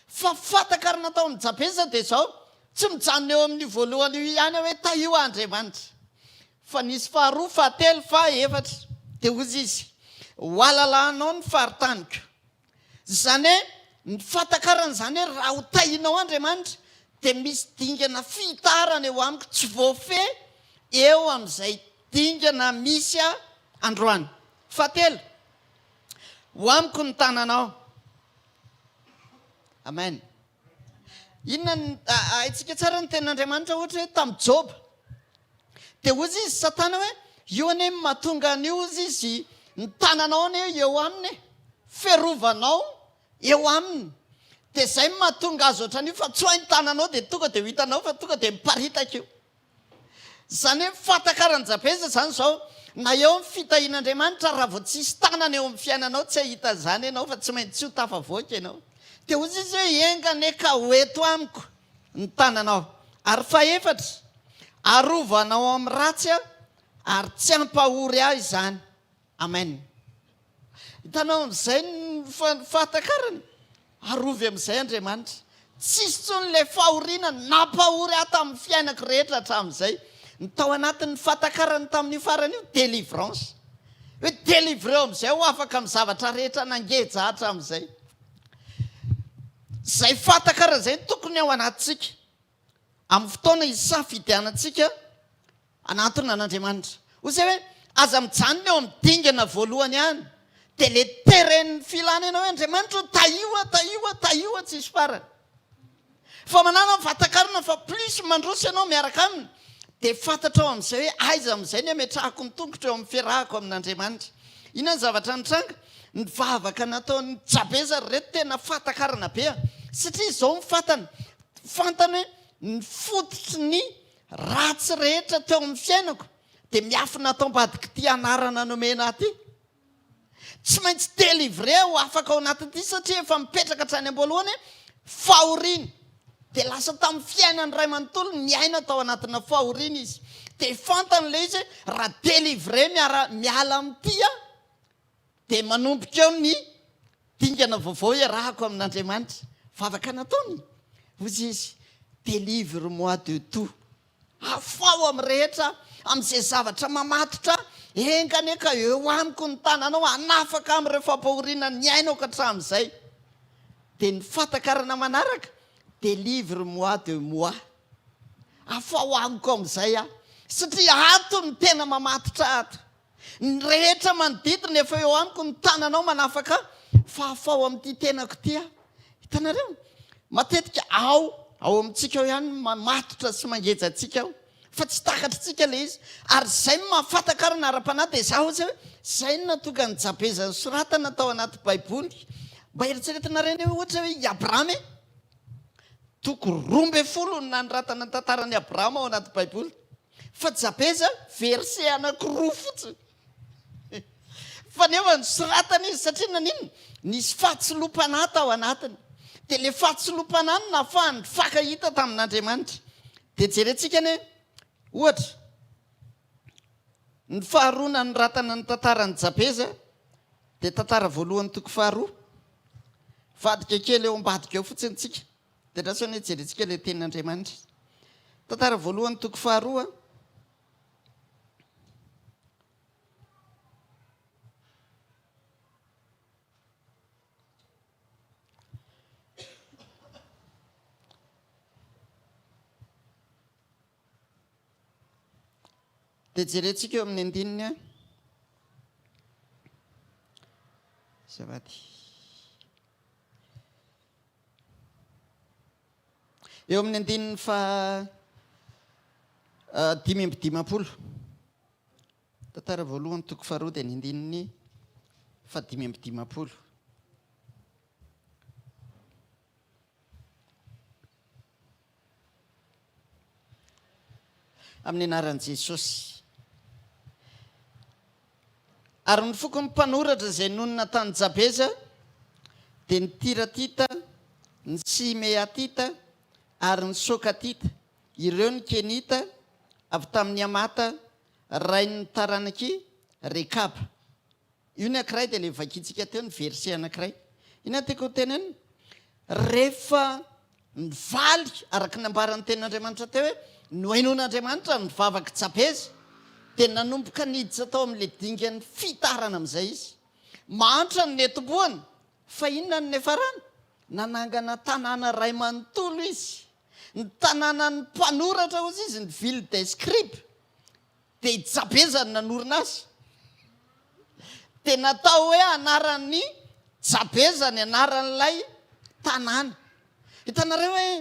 Fa fahatakarana tao amin'i Jabeza dia izao, tsy mijanona eo amin'io voalohany io ihany aho hoe tahio aho Andriamanitra. Fa nisy faharoa, fahatelo, fahaefatra. Dia hozy izy, Ho alalahanao ny faritaniko. Izany hoe, ny fahatakarana izany hoe raha ho tahinao Andriamanitra dia misy dingana fihitarana eo amiko tsy voafehy eo amin'izay dingana misy ahy androany. Fahatelo, ho amiko ny tananao. Amen. Inona ny, haintsika tsara ny tenin'Andriamanitra ohatra hoe tamin'i Joba. Dia hozy izy Satana hoe, io anie no mahatonga an'io hozy izy, ny tananao anie eo aminy e, fiarovanao eo aminy. Dia izay no mahatonga azy ohatran'io fa tsoahy ny tananao dia tonga dia ho hitanao fa tonga dia miparitaka io. Izany hoe fahatakaran'i Jabeza izany izao, na eo amin'ny fitahian'Andriamanitra raha vao tsisy tanana eo amin'ny fiainanao tsy hahita an'izany ianao fa tsy maintsy ho tafavoaka ianao. Dia hoy izy hoe enga anie ka ho eto amiko ny tananao. Ary fahefatra, arovanao amin'ny ratsy aho ary tsy hampahory ahy izany. Amen. Hitanao amin'izay ny fahatakarana? Arovy amin'izay Andriamanitra. Tsisy intsony ilay fahoriana nampahory ahy tamin'ny fiainako rehetra hatramin'izay. Ny tao anatin'ny fahatakarany tamin'io farany io, délivrance. Hoe délivreo amin'izay aho afaka amin'ny zavatra rehetra nangeja ahy hatramin'izay. Izay fahatakarana izay no tokony ao anatintsika. Amin'ny fotoana isafidianantsika hanantona an'Andriamanitra. Hoy izay hoe, aza mijanona eo amin'ny dingana voalohany ihany, dia le teren'ny filana ianao hoe Andriamanitra ô, tahio aho, tahio aho, tahio aho, tsisy farany. Fa manana ny fahatakarana fa plus mandroso ianao miaraka aminy, dia fantatrao amin'izay hoe aiza amin'izay ny ametrahako ny tongotro eo amin'ny fiarahako amin'Andriamanitra. Inona ny zavatra nitranga? Ny vavaka nataon'i Jabeza ry reto tena fahatakarana be a! Satria izao ny fantany, fantany hoe ny fototry ny Ratsy rehetra teo amin'ny fiainako dia miafina ato ambadik'ity anarana nomena ahy ity. Tsy maintsy délivré aho afaka ao anatin'ity satria efa mipetraka hatrany am-boalohany hoe fahoriana. Dia lasa tamin'ny fiainany iray manontolo niaina tao anatina fahoriana izy. Dia fantany ilay izy hoe raha délivré miara miala amin'ity aho Dia manomboka eo ny dingana vaovao iarahako amin'Andriamanitra. Vavaka nataony, hoy izy, Délivre moi de tout. Afaho amin'ny rehetra, amin'izay zavatra mamatotra ahy. Enga anie ka eo amiko ny tananao hanafaka amin'ireo fampahoriana niainako hatramin'izay. Dia ny fahatakarana manaraka, Délivre moi de moi. Afaho amiko amin'izay aho. Satria ato no tena mamatotra ato. Ny rehetra manodidina efa eo amiko, ny tananao manafaka ahy, fa afaho amin'ity tenako ity aho. Hitanareo? Matetika ao, ao amintsika ao ihany no mamatotra sy mangeja antsika ao, fa tsy takatritsika ilay izy. Ary izay no mahafatakarana ara-panahy, dia izaho hozy hoe, izay no nahatonga an'i Jabeza nosoratana tao anaty Baiboly. Mba eritreretinareo anie ohatra hoe i Abrahama e! Toko 12 no nanoratana ny tantaran'i Abrahama ao anaty Baiboly. Fa Jabeza verset anankiroa fotsiny. Fa nefa nosoratana izy satria naninona? Nisy fahatsiloam-panahy tao anatiny. Dia ilay fahatsiloam-panahy no nahafahany nifankahita tamin'Andriamanitra. Dia jerentsika anie, ohatra, ny faharoa nanoratana ny tantaran'i Jabeza dia tantara voalohany toko faharoa. Vadika kely eo ambadika eo fotsiny tsika. Dia andraso anie jerentsika ilay tenin'Andriamanitra. Tantara voalohany toko faharoa. Dia jerentsika eo amin'ny andininy a. Azafady. Eo amin'ny andininy faha 55. Tantara voalohany toko faharoa dia ny andininy faha 55. Amin'ny anaran'i Jesosy. Ary ny fokon'ny mpanoratra izay nonina tany Jabeza dia ny Tiratita, ny Simeatita ary ny Sokatita, ireo ny Kenita avy tamin'i Hamata rain'ny taranak'i Rekaba. Io ny ankiray dia ilay vakintsika teo ny verset anankiray. Inona no tiako ho tenenina? Rehefa nivaly araka ny nambaran'ny tenin'Andriamanitra teo hoe nohainoan'Andriamanitra ny vavak'i Jabeza. Dia nanomboka niditra tao amin'ilay dingan'ny fitarana amin'izay izy. Mahantra ny netombohany, fa inona no niafarany? Nanangana tanàna iray manontolo izy. Ny tanànan'ny mpanoratra, hozy izy, ny ville des scribes. Dia i Jabeza no nanorina azy. Dia natao hoe anaran'i Jabeza ny anaran'ilay tanàna. Hitanareo hoe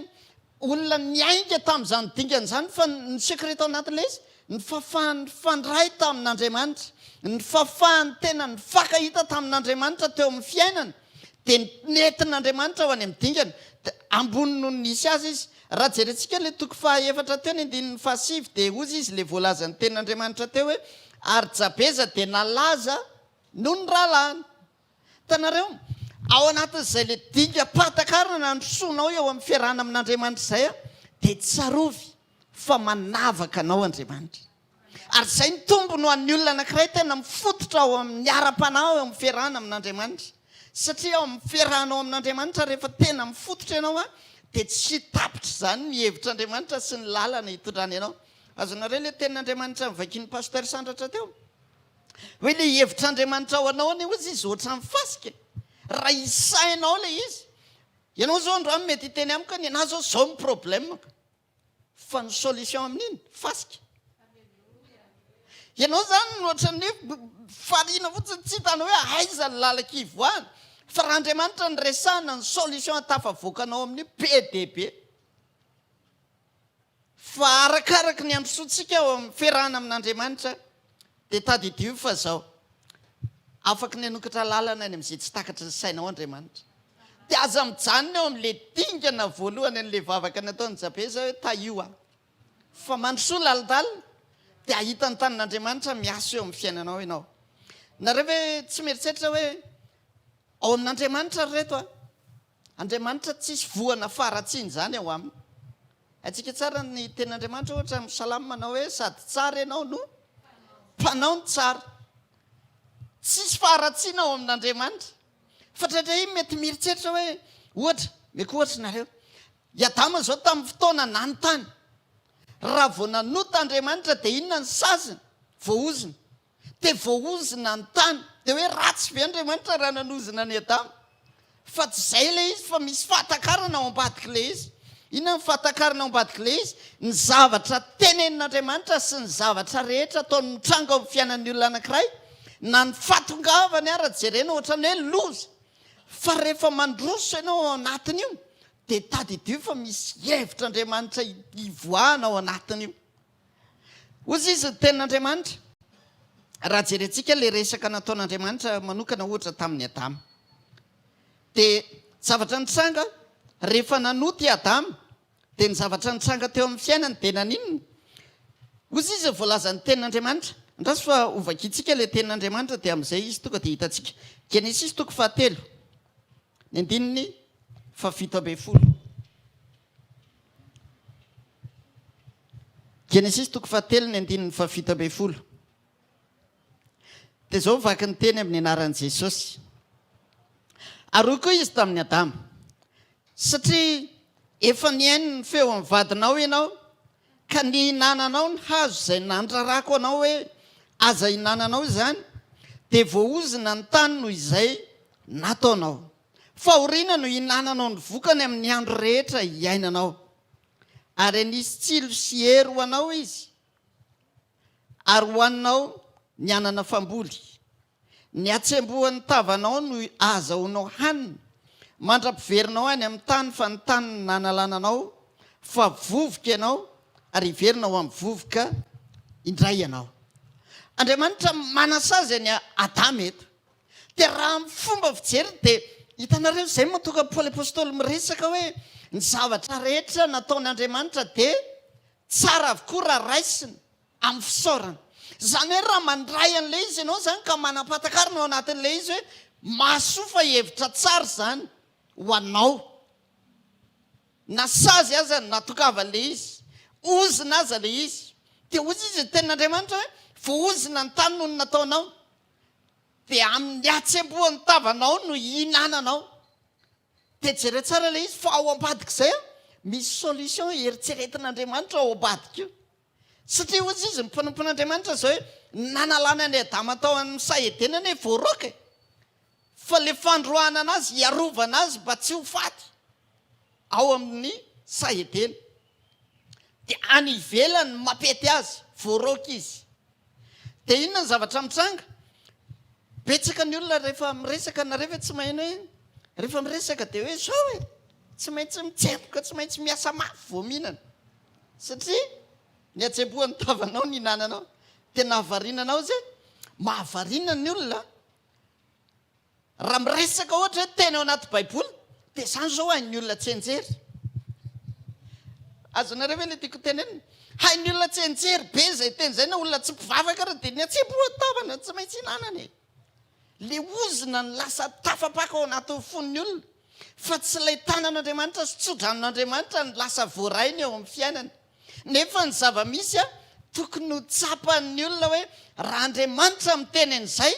olona niainga tamin'izany dingana izany fa ny secret tao anatin'ilay izy, ny fahafahany nifandray tamin'Andriamanitra, ny fahafahany tena nifankahita tamin'Andriamanitra teo amin'ny fiainany, dia nentin'Andriamanitra ho any amin'ny dingana ambony noho ny nisy azy izy. Raha jerentsika ilay toko fahaefatra teo, ny andininy fahasivy, dia hozy izy ilay voalazan'ny tenin'Andriamanitra teo hoe, Ary Jabeza dia nalaza noho ny rahalahiny. Hitanareo? Ao anatin'izay ilay dingam-pahatakarana nandrosoanao eo amin'ny fiarahana amin'Andriamanitra izay, dia tsarovy fa manavaka anao Andriamanitra. Ary izay ny tombony ho an'ny olona anankiray tena mifototra ao amin'ny ara-panahy ao amin'ny fiarahana amin'Andriamanitra. Satria ao amin'ny fiarahanao amin'Andriamanitra rehefa tena mifototra ianao dia tsy tapitra izany ny hevitr'Andriamanitra sy ny lalana hitondrany anao. Azonareo ilay tenin'Andriamanitra novakian'ny Pasteur Sandratra teo? Hoe ilay hevitr'Andriamanitra ao anao anie hozy izy ohatran'ny fasika. Raha isainao ilay izy. Ianao izao androany mety hiteny amiko hoe ny anah izao izao ny problème-ko. Fa ny solution amin'iny? Fasika. Ianao zany no ohatran'ny hoe variana fotsiny tsy hitany hoe aiza ny lalan-kivoahana. Fa raha Andriamanitra no resahina ny solution ahatafavoakanao amin'io be dia be. Fa arakaraky ny androsoantsika ao amin'ny fiarahana amin'Andriamanitra dia tadidio fa zao, afaky ny hanokatra lalana any amin'izay tsy takatry ny sainao Andriamanitra. Dia aza mijanona eo amin'ilay dingana voalohany an'ilay vavaka nataon'i Jabeza hoe tahio aho. Fa mandrosoa lalindalina dia hahita ny tanin'Andriamanitra miasa eo amin'ny fiainanao ianao. Nareo ve tsy mieritreritra hoe ao amin'Andriamanitra ry reto a? Andriamanitra tsisy voana faharatsiana izany ao aminy. Haintsika tsara ny tenin'Andriamanitra ohatra amin'ny Salamo manao hoe sady tsara ianao no mpanao ny tsara. Tsisy faharatsiana ao amin'Andriamanitra. Fa indraindray mety mieritreritra hoe ohatra, meko ohatra nareo. I Adama izao tamin'ny fotoana nanontany. Raha vao nanota Andriamanitra dia inona ny saziny? Voaozona. Dia voaozona ny tany. Dia hoe ratsy ve Andriamanitra raha nanozona an'i Adama? Fa tsy izay ilay izy fa misy fahatakarana ao ambadik'ilay izy. Inona ny fahatakarana ao ambadik'ilay izy? Ny zavatra tenenin'Andriamanitra sy ny zavatra rehetra ataony mitranga ao amin'ny fiainan'ny olona anankiray, na ny fahatongavany ara jerena ohatran'ny hoe loza. Fa rehefa mandroso ianao ao anatin'io, dia tadidio fa misy hevitr'Andriamanitra hivoahana ao anatin'io. Hozy izy ny tenin'Andriamanitra, raha jerentsika ilay resaka nataon'Andriamanitra manokana ohatra tamin'i Adama. Dia zavatra nitranga, rehefa nanota i Adama, dia ny zavatra nitranga teo amin'ny fiainany dia naninona? Hozy izy ny voalazan'ny tenin'Andriamanitra. Andraso fa hovakintsika ilay tenin'Andriamanitra dia amin'izay izy tonga dia hitantsika. Genesisy toko fahatelo, ny andininy fahafito ambin'ny folo. Genesisy toko fahatelo ny andininy fahafito ambin'ny folo. Dia izao vaky ny teny amin'ny anaran'i Jesosy. Ary hoy koa izy tamin'i Adama, Satria efa nihaino ny feon'ny vadinao ianao, ka nihinananao ny hazo izay nandrarako anao hoe, Aza ihinananao izany, dia voaozona ny tany noho izay nataonao. Fahoriana no hihinananao ny vokany amin'ny andro rehetra iainanao. Ary hanisy tsilo sy hery ho anao izy, ary hohaninao ny anana famboly. Ny hatsembohan'ny tavanao no ahazahoanao hanina, mandra-piverinao any amin'ny tany fa ny tany no nanalana anao, fa vovoka ianao, ary hiverina ho amin'ny vovoka indray ianao. Andriamanitra manasazy an'i Adama eto. Dia raha amin'ny fomba fijery dia hitanareo izay no mahatonga Paoly Apostoly miresaka hoe ny zavatra rehetra nataon'Andriamanitra dia tsara avokoa raha raisina amin'ny fisaorana. Izany hoe raha mandray an'ilay izy ianao izany ka manam-pahatakarana ao anatin'ilay izy hoe mahasoa fa hevitra tsara izany ho anao. Na sazy aza no nahatongavan'ilay izy, ozona aza ilay izy. Dia hoy izy ny tenin'Andriamanitra hoe voaozona ny tany noho ny nataonao. Dia amin'ny hatsembohan'ny tavanao no hihinananao. Dia jereo tsara ilay izy fa ao ambadik'izay an, misy solution eritreretin'Andriamanitra ao ambadika io. Satria hozy izy, ny mpanompon'Andriamanitra izao hoe, nanalana an'i Adama tao amin'ny saha Edena anie voaroaka e! Fa le fandroahana anazy, hiarovana azy mba tsy ho faty ao amin'ny saha Edena. Dia any ivelany no mampety azy, voaroaka izy. Dia inona ny zavatra mitranga? Betsaka ny olona rehefa miresaka, nareo ve tsy maheno hoe rehefa miresaka dia hoe zao e, tsy maintsy mitsemboka, tsy maintsy miasa mafy vao mihinana. Satria ny hatsembohan'ny tavanao ny hinananao. Dia nahavariana anao izy hoe mahavariana ny olona Raha miresaka ohatra hoe teny ao anaty baiboly dia izany izao hain'ny olona tsianjery. Azonareo ve ilay tiako tenenina? Hain'ny olona tsianjery be izay teny izay na olona tsy mpivavaka ary dia ny hatsembohan-tavana tsy maintsy hinanana e. Le ozona no lasa tafapaka ao anatin'ny fon'ny olona fa tsy ilay tanan'Andriamanitra sy tsodranon'Andriamanitra no lasa voarainy eo amin'ny fiainana. Nefa ny zava-misy tokony ho tsapan'ny olona hoe raha Andriamanitra miteny an'izay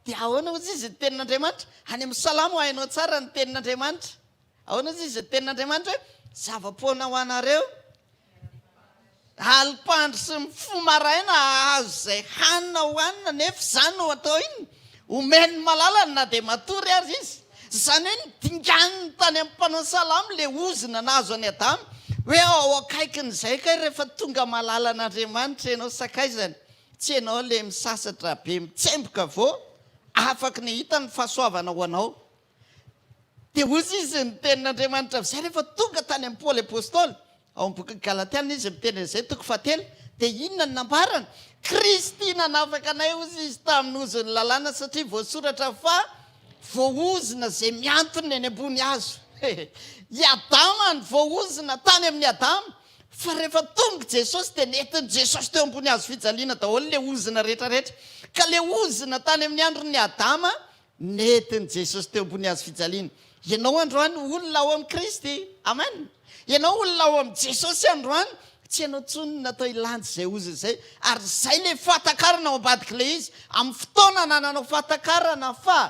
Dia ahoana hozy izy ny tenin'Andriamanitra? Any amin'ny Salamo hainao tsara ny tenin'Andriamanitra. Ahoana hozy izy ny tenin'Andriamanitra hoe zava-poana ho anareo alim-pandry sy mifoha maraina hahazo izay hanina hohanina nefa izany no atao inona? Omeny malalany na dia matory aza izy. Izany hoe nidinganiny tany amin'ny mpanao salamo ilay ozona nahazo an'i Adama hoe ao akaikin'izay kay rehefa tonga malalan'Andriamanitra ianao sakaizany. Tsy ianao le misasatra be mitsemboka vô afaky ny hahita ny fahasoavana ho anao. Dia hozy izy ny tenin'Andriamanitra avy izay rehefa tonga tany amin'i Paoly Apostoly, ao amin'ny bokin'ny Galatiana izy miteny an'izay toko fahatelo, dia inona no nambarany? Kristy nanafaka anay hozy izy tamin'ny ozon'ny lalàna satria voasoratra fa voaozona izay mihantona eny ambony hazo. I Adama no voaozona tany amin'i Adama. Fa rehefa tonga Jesosy dia nentin'i Jesosy teo ambony hazo fijaliana daholo ilay ozona rehetra rehetra. Ka ilay ozona tany amin'ny andron'i Adama nentin'i Jesosy teo ambony hazo fijaliana. Ianao androany olona ao amin'i Kristy. Amen. Ianao olona ao amin'i Jesosy androany, tsy ianao intsony no natao hilanja izay ozona izay. Ary izay ilay fahatakarana ao ambadik'ilay izy. Amin'ny fotoana anananao fahatakarana fa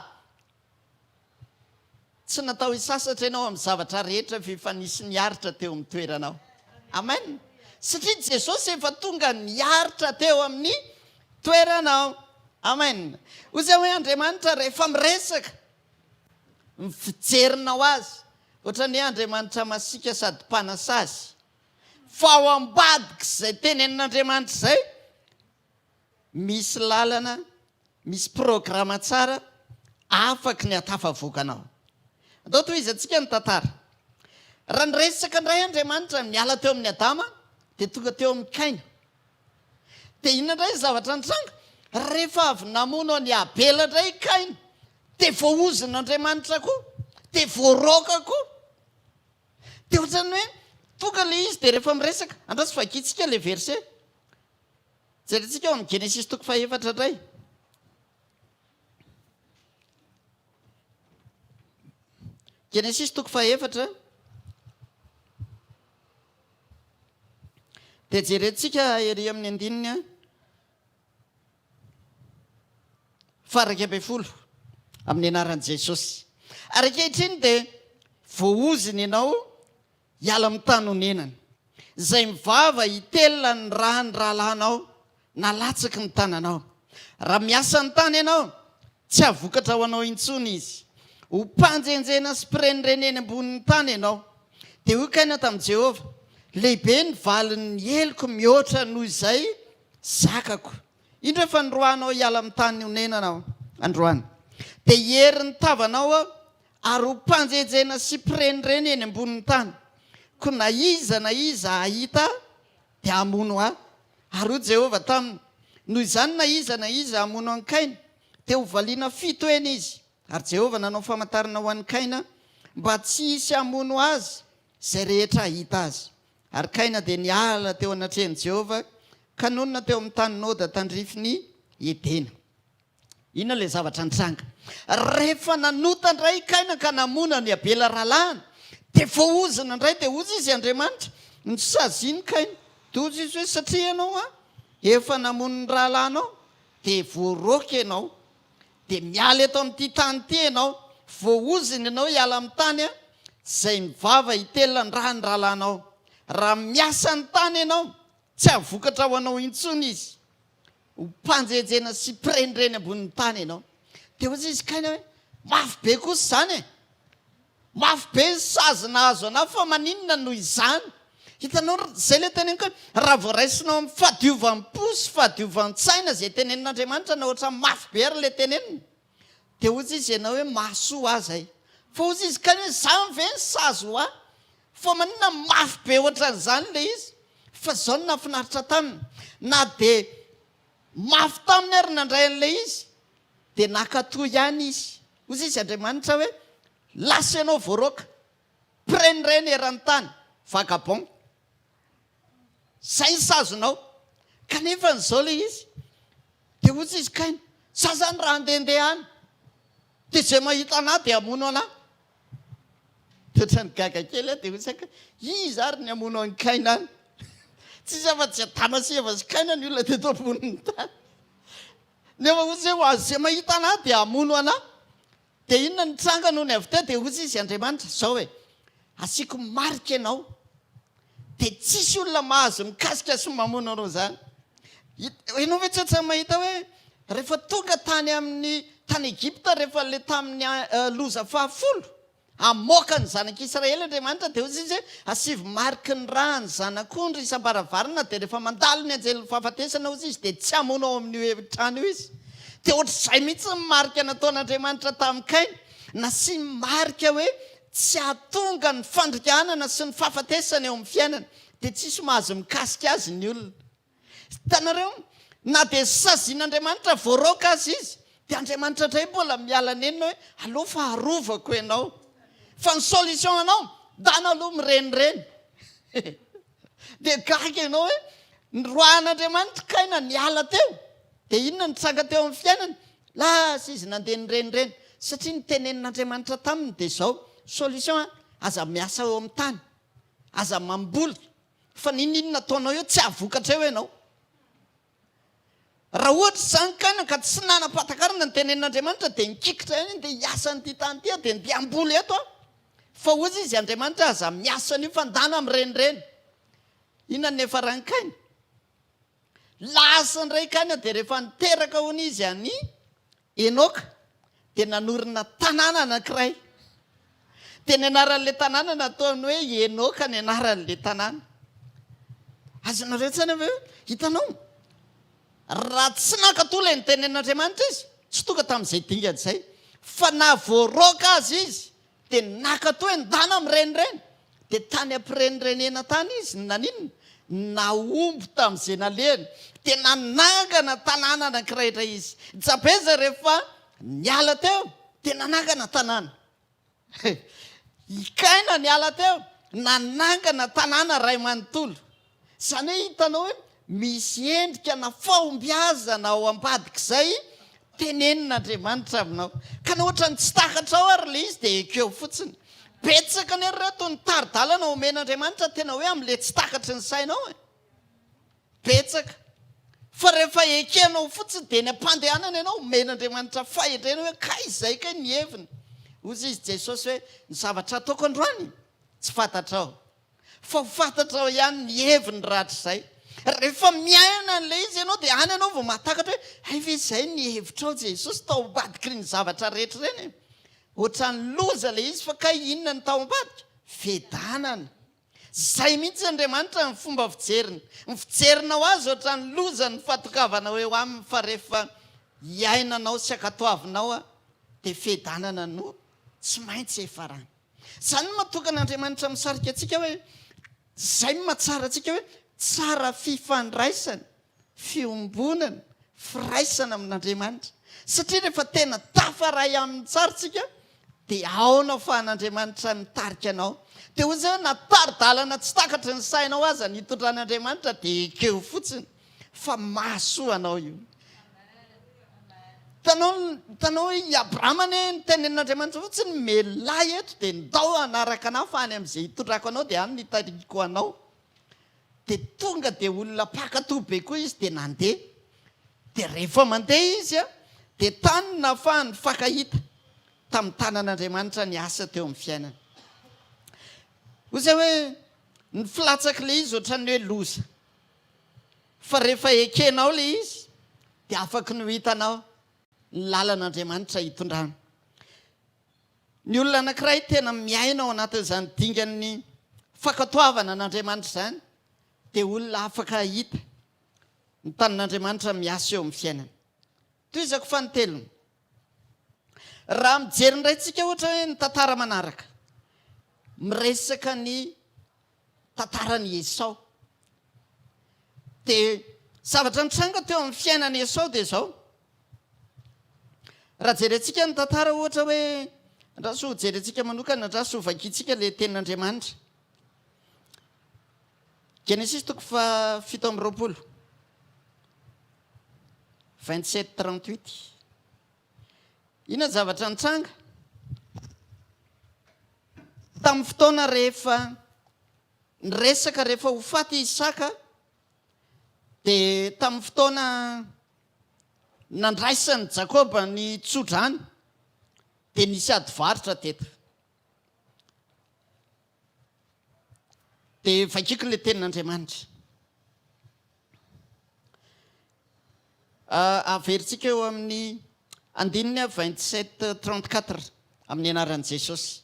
Tsy natao hisasatra ianao amin'ny zavatra rehetra fa efa nisy niaritra teo amin'ny toeranao. Amen. Satria Jesosy efa tonga niaritra teo amin'ny toeranao. Amen. Hoy izay hoe Andriamanitra rehefa miresaka, ny fijerinao azy, ohatran'ny hoe Andriamanitra masiaka sady mpanasazy. Fa ao ambadik'izay tenenin'Andriamanitra izay, Misy lalana, misy programa tsara afaky ny hatafavoaka anao. Andao tohizantsika ny tantara. Raha niresaka indray Andriamanitra, niala teo amin'i Adama, dia tonga teo amin'i Kaina. Dia inona indray ny zavatra nitranga? Rehefa avy namono an'i Abela indray i Kaina, dia voaozon'Andriamanitra koa, dia voaroaka koa. Dia ohatran'ny hoe tonga ilay izy, dia rehefa miresaka, andraso vakintsika ilay verset. Jerentsika ao amin'ny Genesisy toko fahefatra indray. Genesisy toko fahefatra. Dia jerentsika ery amin'ny andininy faha 11 amin'ny anaran'i Jesosy. Ary ankehitriny dia voaozona ianao Hiala amin'ny tany onenany. Izay mivava hitelina ny rà ny rahalahinao na latsaky ny tananao. Raha miasa ny tany ianao, tsy hahavokatra ho anao intsony izy. Ho mpanjenjena sy mpirenireny eny ambonin'ny tany ianao. Dia hoy Kaina tamin'i Jehovah, Lehibe ny valin'ny heloko mihoatra noho izay zakako. Indro efa noroahanao hiala amin'ny tany onenana aho androany. Dia hiery ny tavanao aho Ary ho mpanjenjena sy mpirenireny eny ambonin'ny tany. Koa na iza na iza hahita ahy dia hamono ahy. Ary hoy Jehovah taminy, Noho izany na iza na iza hamono an'i Kaina, dia hovaliana fito heny izy. Ary Jehovah nanao famantarana ho an'i Kaina, mba tsy hisy hamono azy izay rehetra hahita azy. Ary Kaina dia niala teo anatrehan'i Jehovah ka nonina teo amin'ny tany Noda tandrifin'i Edena. Inona ilay zavatra nitranga? Rehefa nanota indray i Kaina ka namono an'i Abela rahalahiny, dia voaozona indray, dia hozy izy Andriamanitra, nosazian'i Kaina. Dia hozy izy hoe, satria ianao an, efa namono ny rahalahinao, dia voaroaka ianao, dia miala eto amin'ity tany ity ianao, voaozona ianao hiala amin'ny tany an, izay mivava hitelina ny ràn'ny rahalahinao. Raha miasa ny tany ianao, Tsy hahavokatra ho anao intsony izy. Ho mpanjenjena sy mpirenireny ambonin'ny tany ianao. Dia hoy izy Kaina hoe, Mafy be kosa izany e! Mafy be ny sazy nahazo anà fa maninona no izany? Hitanao, izay ilay teneniko hoe, raha vao raisinao amin'ny fahadiovam-po sy fahadiovan-tsaina izay tenenin'Andriamanitra na ohatran'ny mafy be ary ilay teneniny, dia hoy izy ianao hoe mahasoa ahy izay. Fa hoy izy Kaina hoe, izany ve ny sazy ho ahy? Fa maninona mafy be ohatran'izany ilay izy? Fa izao no nahafinaritra taminy, na dia mafy taminy ary nandray an'ilay izy, dia nankatò ihany izy. Hoy izy Andriamanitra hoe, Lasa ianao voaroaka, mpirenireny eran'ny tany, vagabond. Izay ny sazinao. Kanefa izao ilay izy, dia hoy izy Kaina, Za izany raha handehandeha any, dia izay mahita anà dia hamono anà. Dia ohatran'ny gaga kely aho dia hoy saiko hoe, iza ary ny hamono an'i Kaina any? Tsisy afa-tsy Adama sy Eva sy Kaina ny olona teto ambonin'ny tany. Nefa hoy izy hoe, izay mahita anà dia hamono anà. Dia inona no nitranga nony avy teo? Dia hoy izy, Andriamanitra, izao e, asiako marika ianao, dia tsisy olona mahazo mikasika sy mamono anao izany. Ianao ve tsy ohatran'ny mahita hoe rehefa tonga tany amin'ny tany Egypta rehefa ilay tamin'ny loza fahafolo, hamoaka ny zanak'Israely Andriamanitra dia hoy izy hoe asivo mariky ny ra ny zanak'ondry isam-baravarana dia rehefa mandalo ny anjelin'ny fahafatesana hoy izy dia tsy hamono ao amin'io trano io izy. Dia ohatr'izay mihitsy ny marika nataon'Andriamanitra tamin'i Kaina. Nasiany marika hoe tsy hahatonga ny fandringanana sy ny fahafatesana eo amin'ny fiainana. Dia tsisy mahazo mikasika azy ny olona. Hitanareo? Na dia sazian'Andriamanitra voaroaka aza izy, dia Andriamanitra indray mbola miala nenina hoe aleo fa arovako ianao. Fa ny solution anao, ndana aloha mirenireny. Dia gaga ianao hoe noroahan'Andriamanitra Kaina niala teo. Dia inona no nitranga teo amin'ny fiainany? Lasa izy nandeha nirenireny. Satria ny tenenin'Andriamanitra taminy dia izao, solution an, aza miasa eo amin'ny tany, aza mamboly, fa n'inon'inona ataonao eo tsy hahavokatra eo ianao. Raha ohatra izany Kaina ka tsy nanam-pahatakarana ny tenenin'Andriamanitra dia nikikitra ihany dia hiasa an'ity tany ity aho dia ndeha hamboly eto aho. Fa hoy izy, Andriamanitra aza miasa an'io fa ndana mirenireny. Inona no niafaran'i Kaina? Lasa indray Kaina dia rehefa niteraka hono izy an'i Enoka dia nanorina tanàna anankiray. Dia ny anaran'ilay tanàna nataony hoe Enoka ny anaran'ilay tanàna. Azonareo an-tsaina ve hoe, hitanao, raha tsy nankatò ilay nitenenin'Andriamanitra izy, tsy tonga tamin'izay dingana izay. Fa na voaroaka aza izy, Dia naka toa endana mirenireny. Dia tany am-pirenirenena tany izy no naninona? Nahomby tamin'izay nalehany. Dia nanangana tanàna anankiray indray izy. Jabeza rehefa niala teo dia nanangana tanàna. I Kaina niala teo, nanangana tanàna iray manontolo. Izany hoe hitanao hoe misy endrika na fahombiazana ao ambadik'izay tenenin'Andriamanitra aminao. Ka na ohatran'ny tsy takatrao ary ilay izy dia ekeo fotsiny. Betsaka anie ry reto ny tari-dalana omen'Andriamanitra tena hoe amin'ilay tsy takatry ny sainao e. Betsaka. Fa rehefa ekenao fotsiny dia eny am-pandehanana ianao omen'Andriamanitra fahendrena hoe kay izay kay ny heviny. Hoy izy Jesosy hoe ny zavatra ataoko androany tsy fantatrao. Fa ho fantatrao ihany ny heviny rahatrizay. Rehefa miaina an'ilay izy ianao dia any ianao vao mahatakatra hoe hay ve izay ny hevitrao Jesosy tao ambadik'ireny zavatra rehetra ireny e? Ohatran'ny loza ilay izy fa kay inona no tao ambadika? Fiadanana. Izay mihitsy Andriamanitra ny fomba fijeriny. Ny fijerinao azy ohatran'ny loza ny fahatongavanao eo aminy fa rehefa iainanao sy ankatoavinao dia fiadanana no tsy maintsy hiafarany. Izany no mahatonga an'Andriamanitra misarika antsika hoe, izay no mahatsara antsika hoe tsara fifandraisana, fiombonana, firaisana amin'Andriamanitra. Satria rehefa tena tafaray aminy tsara isika, dia ao no ahafahan'Andriamanitra mitarika anao. Dia hoy izy hoe, na tari-dalana tsy takatry ny sainao aza ny hitondran'Andriamanitra, dia ekeo fotsiny fa mahasoa anao io. Hitanao, hitanao hoe i Abrahama anie nitenenin'Andriamanitra fotsiny, mialà eto dia ndao hanaraka anah fa any amin'izay hitondrako anao dia any no hitarihiko anao. Dia tonga dia olona mpankatò be koa izy dia nandeha. Dia rehefa mandeha izy dia tany no nahafahany nifankahita tamin'ny tanan'Andriamanitra niasa teo amin'ny fiainany. Hoy izay hoe ny filatsak'ilay izy ohatran'ny hoe loza. Fa rehefa ekenao ilay izy dia afaky ny ho hitanao ny lalan'Andriamanitra hitondrana. Ny olona anankiray tena miaina ao anatin'izany dingan'ny fankatoavana an'Andriamanitra izany dia olona afaka hahita ny tanin'Andriamanitra miasa eo amin'ny fiainany. Tohizako fanintelony. Raha mijery indray tsika ohatra hoe ny tantara manaraka, miresaka ny tantaran'i Esao. Dia zavatra nitranga teo amin'ny fiainan'i Esao dia izao. Raha jerentsika ny tantara ohatra hoe, andraso ho jerentsika manokana, andraso ho vakintsika ilay tenin'Andriamanitra. Genesisy toko faha 27. 27 38. Inona ny zavatra nitranga? Tamin'ny fotoana rehefa niresaka rehefa ho faty i Isaka, dia tamin'ny fotoana nandraisan'i Jakoba ny tsodrano, dia nisy ady varotra teto. Dia vakiko ilay tenin'Andriamanitra. Averintsika eo amin'ny andininy 27 34 amin'ny anaran'i Jesosy.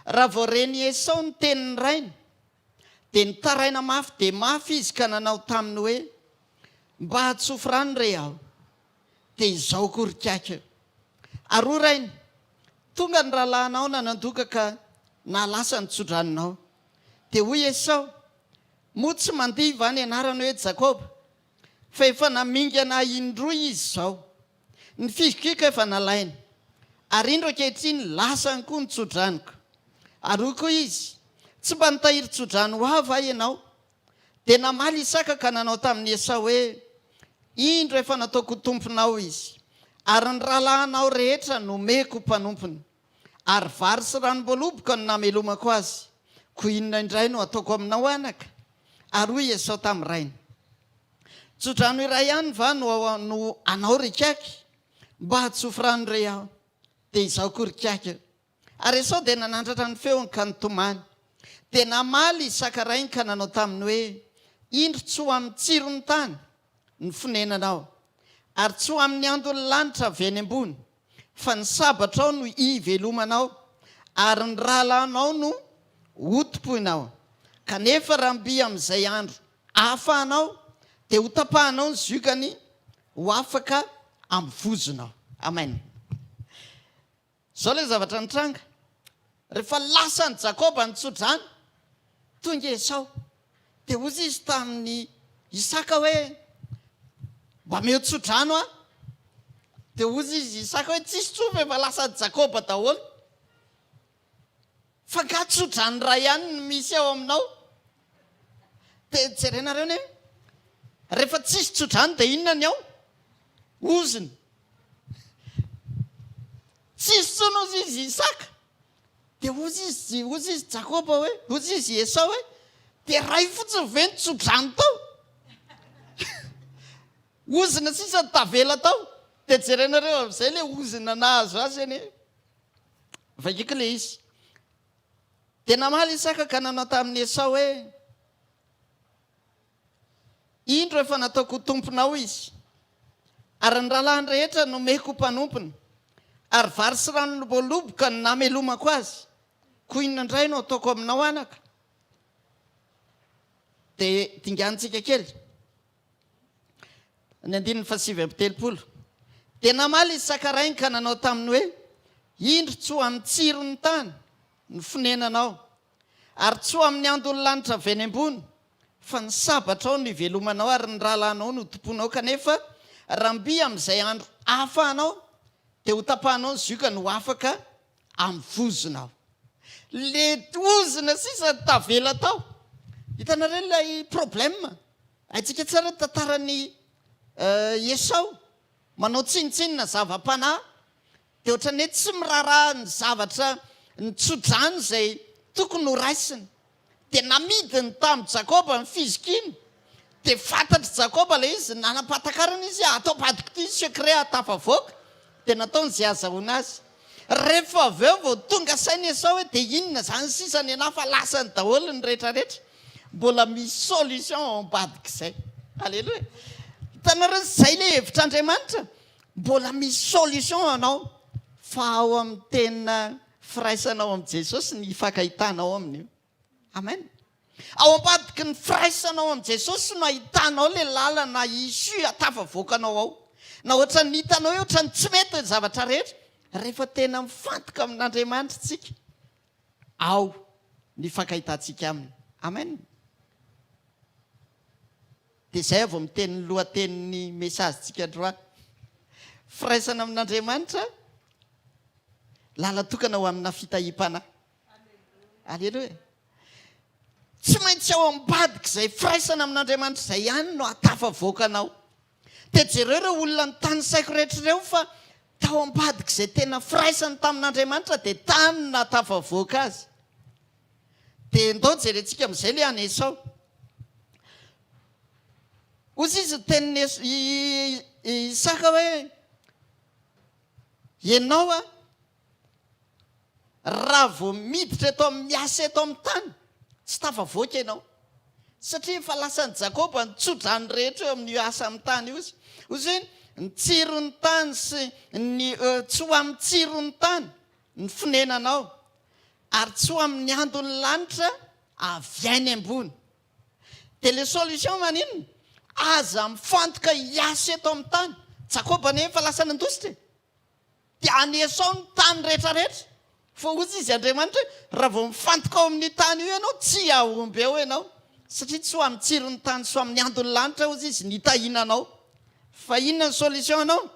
Raha vao ren'i Esao ny tenin'ny rainy, dia nitaraina mafy dia mafy izy ka nanao taminy hoe, Mba atsofy rano re aho, dia izao koa ry kiaka. Ary hoy rainy, Tonga ny rahalahinao nanandoka ka nahalasa ny tsodranonao. Dia hoy Esao, Moa tsy mandihy va ny anarany hoe Jakoba? Fa efa namingana ahy indroa izy izao. Ny fizokiako efa nalainy, ary indro ankehitriny lasany koa ny tsodranoko. Ary hoy koa izy, Tsy mba nitahiry tsodrano ho ahy va ianao? Dia namaly Isaka ka nanao tamin'i Esao hoe, Indro efa nataoko ho tomponao izy, ary ny rahalahinao rehetra nomeko ho mpanompony. Ary vary sy ranom-boaloboka no namelomako azy. Koa inona indray no hataoko aminao, anaka? Ary hoy Esao tamin'ny rainy, Tsodrano iray ihany va no ao no anao, ry ikaky? Mba atsofy rano re aho, dia izaho koa, ry ikaky. Ary Esao dia nanandratra ny feony ka nitomany. Dia namaly Isaka rainy ka nanao taminy hoe, Indro tsy ho amin'ny tsiron'ny tany ny fonenanao, ary tsy ho amin'ny andon'ny lanitra avy eny ambony, fa ny sabatrao no hivelomanao, ary ny rahalahinao no hotompoinao. Kanefa raha mby amin'izay andro ahafahanao, dia hotapahanao ny ziogany ho afaka amin'ny vozonao. Amen. Izao ilay zavatra nitranga, rehefa lasan'i Jakoba ny tsodrano, tonga Esao, dia hoy izy tamin'i Isaka hoe, Mba omeo tsodrano aho. Dia hoy izy Isaka hoe, Tsisy tsoa fa efa lasan'i Jakoba daholo. Fa angaha tsodrano iray ihany no misy ao aminao? Dia jerenareo anie, rehefa tsisy tsodrano dia inona ny ao? Ozona. Tsisy intsony hozy izy Isaka. Dia hozy izy, hozy izy Jakoba hoe, hozy izy Esao hoe, dia iray fotsiny ve ny tsodrano tao? Ozona sisa no tavela tao. Dia jerenareo amin'izay ilay ozona nahazo azy anie. Vakiko ilay izy. Dia namaly Isaka ka nanao tamin'i Esao hoe, Indro efa nataoko ho tomponao izy, ary ny rahalahiny rehetra nomeko ho mpanompony, ary vary sy ranom-boaloboka no namelomako azy, koa inona indray no ataoko aminao, anaka? Dia dinganintsika kely ny andininy faha-39. Dia namaly Isaka rainy ka nanao taminy hoe, Indro tsy ho amin'ny tsiron'ny tany ny fonenanao, Ary tsy ho amin'ny andon'ny lanitra avy any ambony, fa ny sabatrao no ivelomanao ary ny rahalahinao no tompoinao, kanefa raha mby amin'izay andro ahafahanao, dia hotapahanao ny ziokany ho afaka amin'ny vozonao. Le ozona sisa no tavela tao. Hitanareo ilay problème? Haintsika tsara ny tantaran'i Esao, manao tsinontsinona zava-panahy. Dia ohatran'ny hoe tsy miraharaha ny zavatra, ny tsodrano izay tokony ho raisiny. Dia namidiny tamin'i Jakoba ny fizokiany. Dia fantatr'i Jakoba ilay izy, nanam-pahatakarana izy hoe atao ambadika ity ny secret hahatafavoaka. Dia nataony izay hahazahoana azy. Rehefa avy eo vao tonga saina Esao hoe dia inona izany sisa ny anah fa lasany daholo ny rehetrarehetra. Mbola misy solution ao ambadik'izay. Aleloia. Hitanareo, izay ilay hevitr'Andriamanitra. Mbola misy solution ho anao fa ao amin'ny tena firaisanao amin'i Jesosy ny hifankahitanao amin'io. Amen. Ao ambadiky ny firaisanao amin'i Jesosy no ahitanao ilay lalana issue ahatafavoakanao ao. Na ohatran'ny hitanao hoe ohatran'ny tsy mety ny zavatra rehetra, rehefa tena mifantoka amin'Andriamanitra isika, ao ny hifankahitantsika aminy. Amen. Dia izay aho vao miteny ny lohatenin'ny message-ntsika androany. Firaisana amin'Andriamanitra, lalan-tokana ho amina fitahiam-panahy. Aleloia. Tsy maintsy ao ambadik'izay firaisana amin'Andriamanitra izay ihany no ahatafavoaka anao. Dia jereo ireo olona notanisaiko rehetra ireo fa tao ambadik'izay tena firaisany tamin'Andriamanitra dia tany no nahatafavoaka azy. Dia ndao jerentsika amin'izay ilay an'i Esao. Hoy izy ny tenin'i Isaka hoe, Ianao a, Raha vao miditra eto amin'ny miasa eto amin'ny tany, tsy tafavoaka ianao. Satria efa lasan'i Jakoba ny tso-drano rehetra eo amin'io asa amin'ny tany io izy. Hoy izy hoe, ny tsiron'ny tany sy ny, tsy ho amin'ny tsiron'ny tany ny fonenanao, ary tsy ho amin'ny andon'ny lanitra avy any ambony. Dia ilay solution maninona? Aza mifantoka hiasa eto amin'ny tany. Jakoba anie efa lasa nandositra e. Dia any Esao ny tany rehetra rehetra. Fa hoy izy Andriamanitra hoe, raha vao mifantoka ao amin'io tany io ianao, tsy hahomby eo ianao. Satria tsy ho amin'ny tsiron'ny tany sy ho amin'ny andon'ny lanitra, hoy izy, ny hitahiana anao. Fa inona ny solution anao?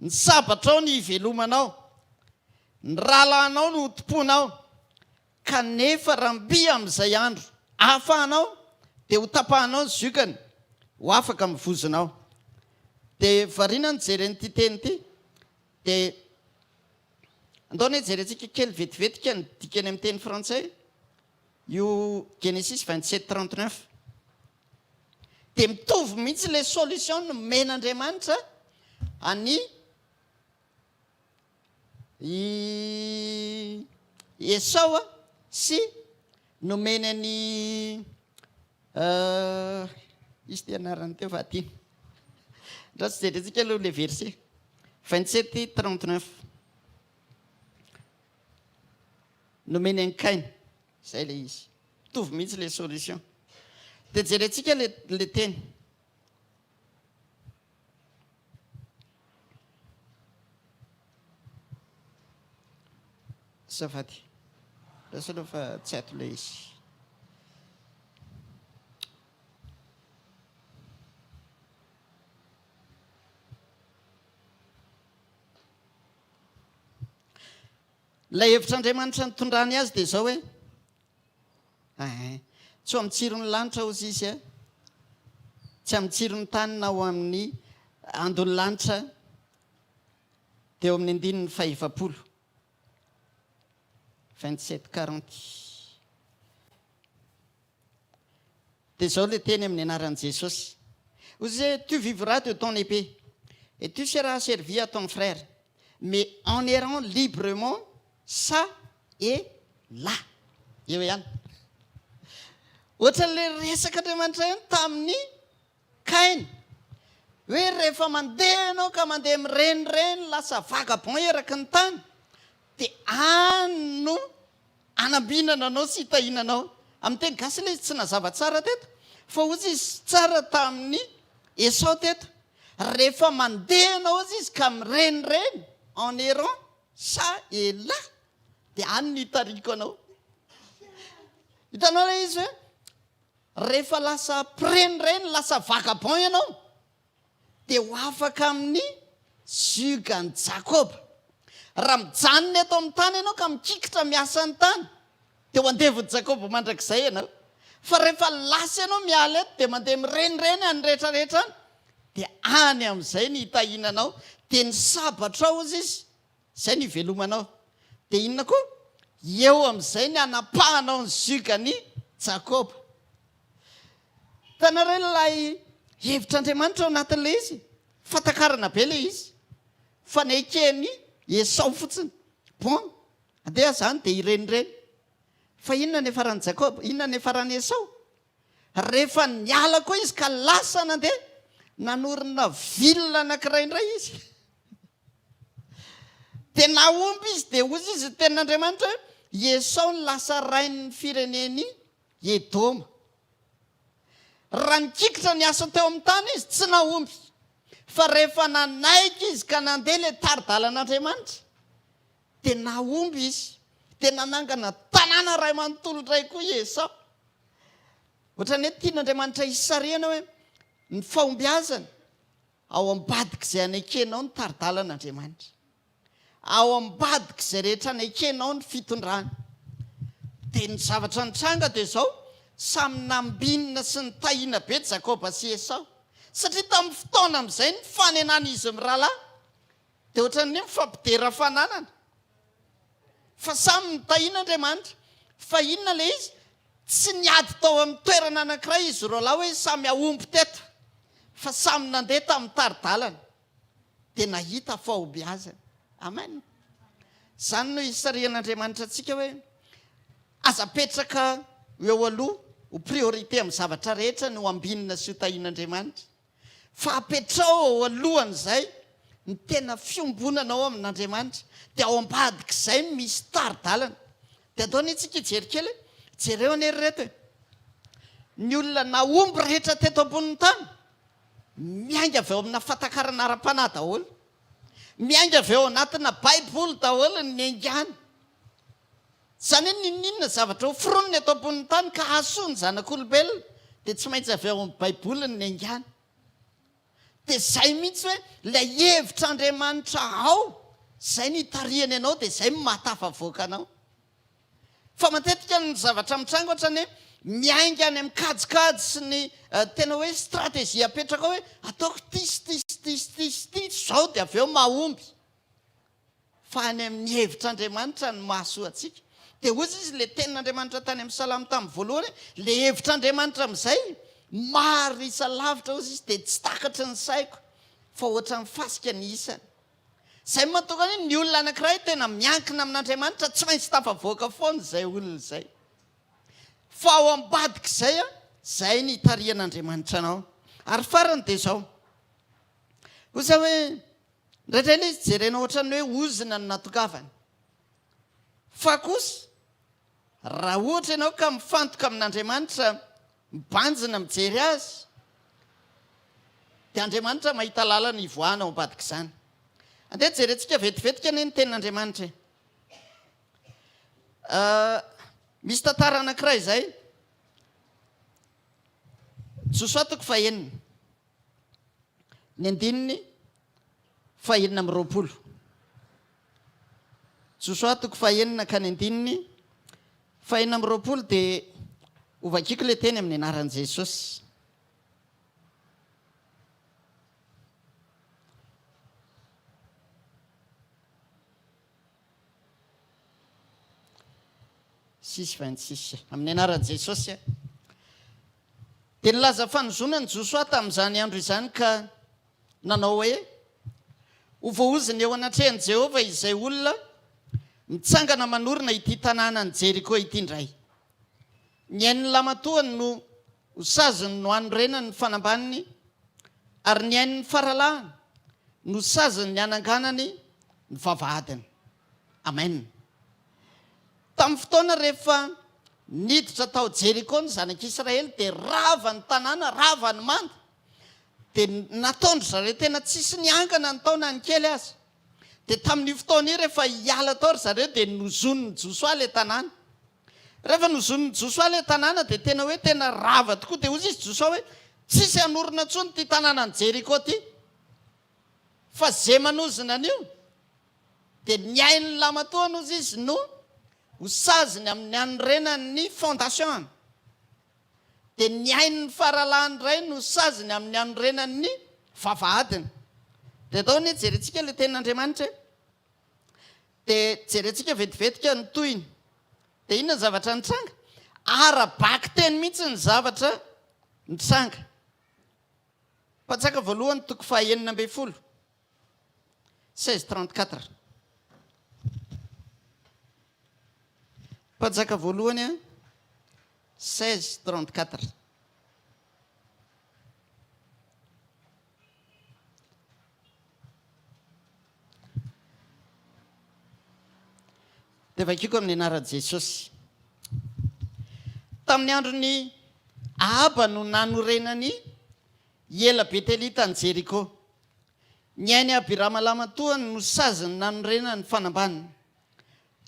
Ny sabatrao no hivelomanao. Ny rahalahinao no hotompoinao. Kanefa raha mby amin'izay andro ahafahanao, dia ho tapahanao ny ziokany, ho afaka amin'ny vozonao. Dia variana nijery an'ity teny ity, dia andao anie jerentsika kely vetivetika ny dikany amin'ny teny frantsay, io Genesis 27, 39. Dia mitovy mihitsy ilay solution nomen'Andriamanitra an'i I Esao sy nomeny an'i izy ty anarany teo fa adino. Ndra tsy jerentsika aloha le verset. 27 39. Nomeny an'i Kaina. Zay le izy. Mitovy mihitsy le solution. Dia jerentsika le le teny. Azafady. Lasa aloha fa tsy ato ilay izy. Ilay hevitr'Andriamanitra nitondrany azy dia izao hoe Eeh. Tsy ho amin'ny tsiron'ny lanitra hozy izy a. Tsy amin'ny tsiron'ny tany na ho amin'ny andon'ny lanitra teo amin'ny andininy fahefapolo. 27 40. Dia izao ilay teny amin'ny anaran'i Jesosy. Hoy izy hoe, Tu vivras de ton épée, et tu seras asservi à ton frère, mais en errant librement çà et là. Eo ihany. Ohatran'ilay resak'Andriamanitra ihany tamin'i Kaina. Hoe rehefa mandeha ianao ka mandeha mirenireny, lasa vagabond eraky ny tany, dia any no Anambinana anao sy hitahiana anao. Amin'ny teny gasy ilay izy tsy nazava tsara teto, fa hozy izy tsara tamin'i Esao teto, rehefa mandeha ianao hozy izy ka mirenireny en errant ça et là, dia any no hitariko anao. Hitanao ilay izy hoe rehefa lasa mpirenireny, lasa vagabond ianao, dia ho afaka amin'ny ziogan'i Jakoba. Raha mijanona eto amin'ny tany ianao ka mikikitra miasa ny tany, dia ho andevon'i Jakoba mandrakizay ianao. Fa rehefa lasa ianao miala eto dia mandeha mirenireny any rehetra rehetra any, dia any amin'izay ny hitahiana anao, dia ny sabatrao, hozy izy, izay no hivelomanao. Dia inona koa? Eo amin'izay ny hanapahanao ny ziogan'i Jakoba. Hitanareo ilay hevitr'Andriamanitra ao anatin'ilay izy? Fatakarana be ilay izy. Fa neken'i Esao fotsiny. Bon, andeha izany dia hirenireny. Fa inona ny niafaran'i Jakoba? Inona ny niafaran'i Esao? Rehefa niala koa izy ka lasa nandeha, nanorina ville anankiray indray izy. Dia nahomby izy, dia hozy izy ny tenin'Andriamanitra hoe, I Esao no lasa rain'ny firenen'i Edoma. Raha nikikitra ny asa teo amin'ny tany izy, tsy nahomby. Fa rehefa nanaiky izy ka nandeha ilay tari-dalan'Andriamanitra, dia nahomby izy. Dia nanangana tanàna iray manontolo indray koa i Esao. Ohatran'ny hoe tian'Andriamanitra hisarihana hoe ny fahombiazana ao ambadik'izay anekenao ny tari-dalan'Andriamanitra. Ao ambadik'izay rehetra anekenao ny fitondrany. Dia ny zavatra nitranga dia izao, samy nambinina sy nitahina be Jakoba sy Esao. Satria tamin'ny fotoana amin'izay nifanenan'izy mirahalahy, dia ohatran'ny hoe mifampidera fananana. Fa samy nitahiana Andriamanitra. Fa inona ilay izy? Tsy niady tao amin'ny toerana anankiray izy roalahy hoe samy hahomby teto, fa samy nandeha tamin'ny tari-dalana, dia nahita fahombiazana. Amen. Izany no isarihan'Andriamanitra antsika hoe aza apetraka ho eo aloha, ho priorité amin'ny zavatra rehetra ny ho ambinina sy ho tahian'Andriamanitra. Fa apetraho ao alohan'izay ny tena fiombonanao amin'Andriamanitra, dia ao ambadik'izay no misy tari-dalana. Dia andao anie tsika hijery kely e! Jereo anie ry reto e! Ny olona nahomby rehetra teto ambonin'ny tany, miainga avy ao amina fahatakarana ara-panahy daholo. Miainga avy ao anatina Baiboly daholo ny niaingàny. Izany hoe n'inon'inona zavatra ho foronina eto ambonin'ny tany ka hahasoa ny zanak'olombelona dia tsy maintsy avy ao amin'ny Baiboly ny niaingàny. Dia izay mihitsy hoe ilay hevitr'Andriamanitra ao, izay no itarihany anao dia izay no mahatafavoaka anao. Fa matetika ny zavatra mitranga ohatran'ny hoe miainga any amin'ny kajikajy sy ny tena hoe stratégie apetraka ao hoe ataoko ity sy ity sy ity sy ity sy ity izao dia avy eo mahomby. Fa any amin'ny hevitr'Andriamanitra no mahasoa antsika. Dia hoy izy ilay tenin'Andriamanitra tany amin'ny Salamo tamin'ny voalohany hoe, ilay hevitr'Andriamanitra amin'izay, maro isa lavitra hoy izy, dia tsy takatry ny saiko, fa ohatran'ny fasika ny isany. Izay no mahatonga hoe ny olona anankiray tena miankina amin'Andriamanitra, tsy maintsy tafavoaka foana izay olona izay. Fa ao ambadik'izay, izay no itarihan'Andriamanitra anao. Ary farany dia izao, hoy izy hoe, Indraindray ilay izy jerena ohatran'ny hoe ozona no natongavany. Fa kosa, raha ohatra ianao ka mifantoka amin'Andriamanitra, mibanjina mijery Azy, dia Andriamanitra mahita lalana hivoahana ao ambadik'izany. Andeha jerentsika vetivetika anie ny tenin'Andriamanitra e. Misy tantara anankiray izay, Josoa toko fahenina. Ny andininy fahenina amby 20. Josoa toko fahenina ka ny andininy fahenina amby 20 dia hovakiko ilay teny amin'ny anaran'i Jesosy. Six 26. Amin'ny anaran'i Jesosy. Dia nilaza fanozonana Josoa tamin'izany andro izany ka nanao hoe, Ho voaozona eo anatrehan'i Jehovah izay olona mitsangana manorina ity tanànan'i Jeriko ity indray. Ny ain'ny lamatoany no ho saziny no hanorenany ny fanambaniny, ary ny ain'ny faralahiny no saziny ny hananganany ny vavahadiny. Amen. Tamin'ny fotoana rehefa niditra tao Jeriko ny zanak'Israely dia rava ny tanàna, rava ny manda. Dia nataon-dry zareo tena tsisy niangana ny tao na ny kely aza. Dia tamin'io fotoana io rehefa hiala tao ry zareo dia nozonin'i Josoa ilay tanàna. Rehefa nozonin'i Josoa ilay tanàna dia tena hoe tena rava tokoa. Dia hoy izy Josoa hoe tsisy hanorina intsony ity tanànan'i Jeriko ity. Fa ze manozona an'io dia ny ain'ny lamatoany hozy izy no ho saziny amin'ny hanorenany ny fondation-ny. Dia ny ain'ny faralahiny indray no saziny amin'ny hanorenany ny vavahadiny. Dia atao anie jerentsika ilay tenin'Andriamanitra e. Dia jerentsika vetivetika ny tohiny. Dia inona ny zavatra nitranga? Ara-bakiteny mihitsy ny zavatra nitranga. Mpanjaka voalohany toko faha 16, 16 34. Mpanjaka voalohany 16 34. Dia vakiko amin'ny anaran'i Jesosy. Tamin'ny andron'i Ahaba no nanorenan'i Hiela Betelita an'i Jeriko. Ny ain'i Abirama lahimatoany no saziny nanorenany ny fanambaniny,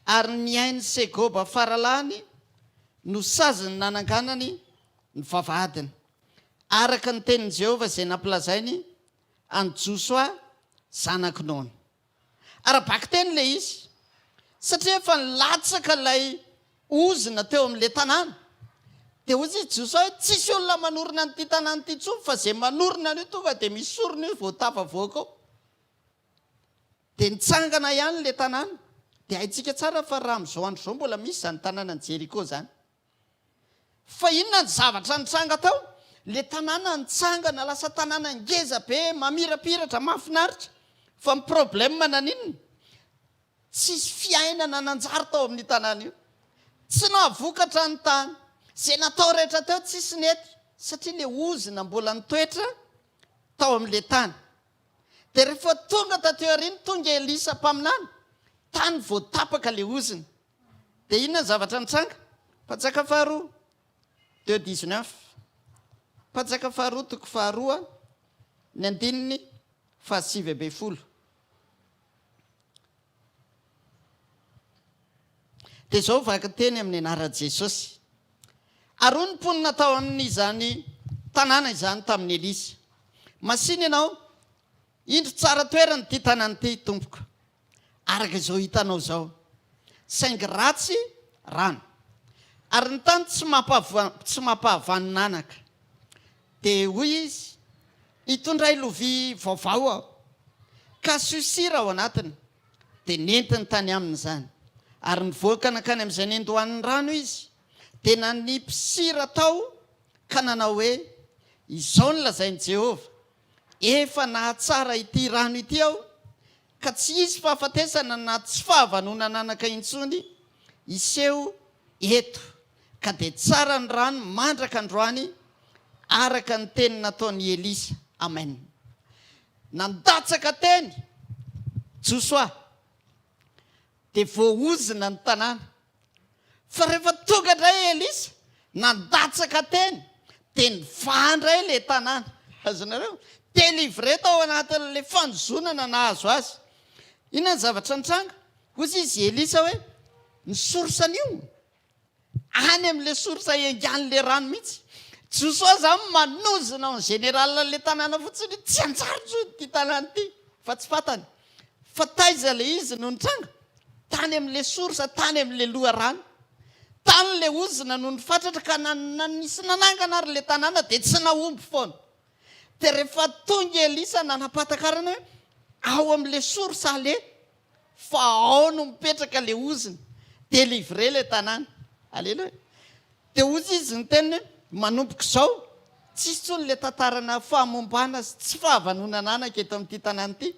ary ny ain'i Segoba faralahiny no saziny nananganany ny vavahadiny, araka ny tenin'i Jehovah izay nampilazainy an'i Josoa zanak'i Nona. Ara-bakiteny ilay izy, satria efa nilatsaka ilay ozona teo amin'ilay tanàna. Dia hoy izy Josoa hoe, Tsisy olona manorina an'ity tanàna ity intsony, fa izay manorina an'io tonga dia misy sorona io vao tafavoaka ao. Dia nitsangana ihany ilay tanàna. Dia haintsika tsara fa raha amin'izao andro izao mbola misy izany tanànan'i Jeriko izany. Fa inona ny zavatra nitranga tao? Ilay tanàna nitsangana, lasa tanàna ngeza be, mamirapiratra, mahafinaritra. Fa ny problème naninona? Tsisy fiainana nanjary tao amin'io tanàna io. Tsy nahavokatra ny tany. Izay natao rehetra teo tsisy nety, satria ilay ozona mbola nitoetra tao amin'ilay tany. Dia rehefa tonga taty aoriana, tonga Elisa mpaminany, tany vao tapaka ilay ozona. Dia inona ny zavatra nitranga? Mpanjaka faharoa, deux dix-neuf. Mpanjaka faharoa toko faharoa, ny andininy fahasivy ambinifolo. Dia izao vakiteny amin'ny anaran'i Jesosy. Ary hoy ny mponina tao amin'izany tanàna izany tamin'i Elisa, Masìna ianao, indro tsara toerana ity tanàna ity, tompoko. araka izao hitanao izao, saingy ratsy rano, ary ny tany tsy tsy mampahavanon'anaka. Dia hoy izy, Itondray lovia vaovao aho, ka asio sira ao anatiny. Dia nentiny tany aminy izany. Ary nivoaka nankany amin'izay nendohan'ny rano izy, dia nanipy sira tao ka nanao hoe, Izao no lazain'i Jehovah, Efa nahatsara ity rano ity aho, ka tsy hisy fahafatesana na tsy fahavanonan'anaka intsony hiseho eto, ka dia tsara ny rano mandraka androany, araka ny teny nataon'i Elisa. Amen. Nandatsaka teny Josoa, dia voaozona ny tanàna. Fa rehefa tonga indray i Elisa, nandatsaka teny, dia nivaha indray ilay tanàna. Azonareo? Délivré tao anatin'ilay fanozonana nahazo azy. Inona ny zavatra nitranga? Hoy izy i Elisa hoe, ny source an'io, any amin'ilay source iangan'ilay rano mihitsy. Josoa izany manozona en général an'ilay tanàna fotsiny hoe tsy hanjary intsony ity tanàna ity, fa tsy fantany. Fa taiza ilay izy no nitranga? Tany amin'ilay source, tany amin'ilay loharano. Tany ilay ozona no nifatratra ka na nisy nanangana ary ilay tanàna dia tsy nahomby foana. Dia rehefa tonga i Elisa nanam-pahatakarana hoe ao amin'ilay source aleha fa ao no mipetraka ilay ozona, délivré ilay tanàna. Aleloia. Dia hoy izy niteny hoe, manomboka izao, tsisy intsony ilay tantarana fahamombana sy tsy fahavanonana anaka eto amin'ity tanàna ity.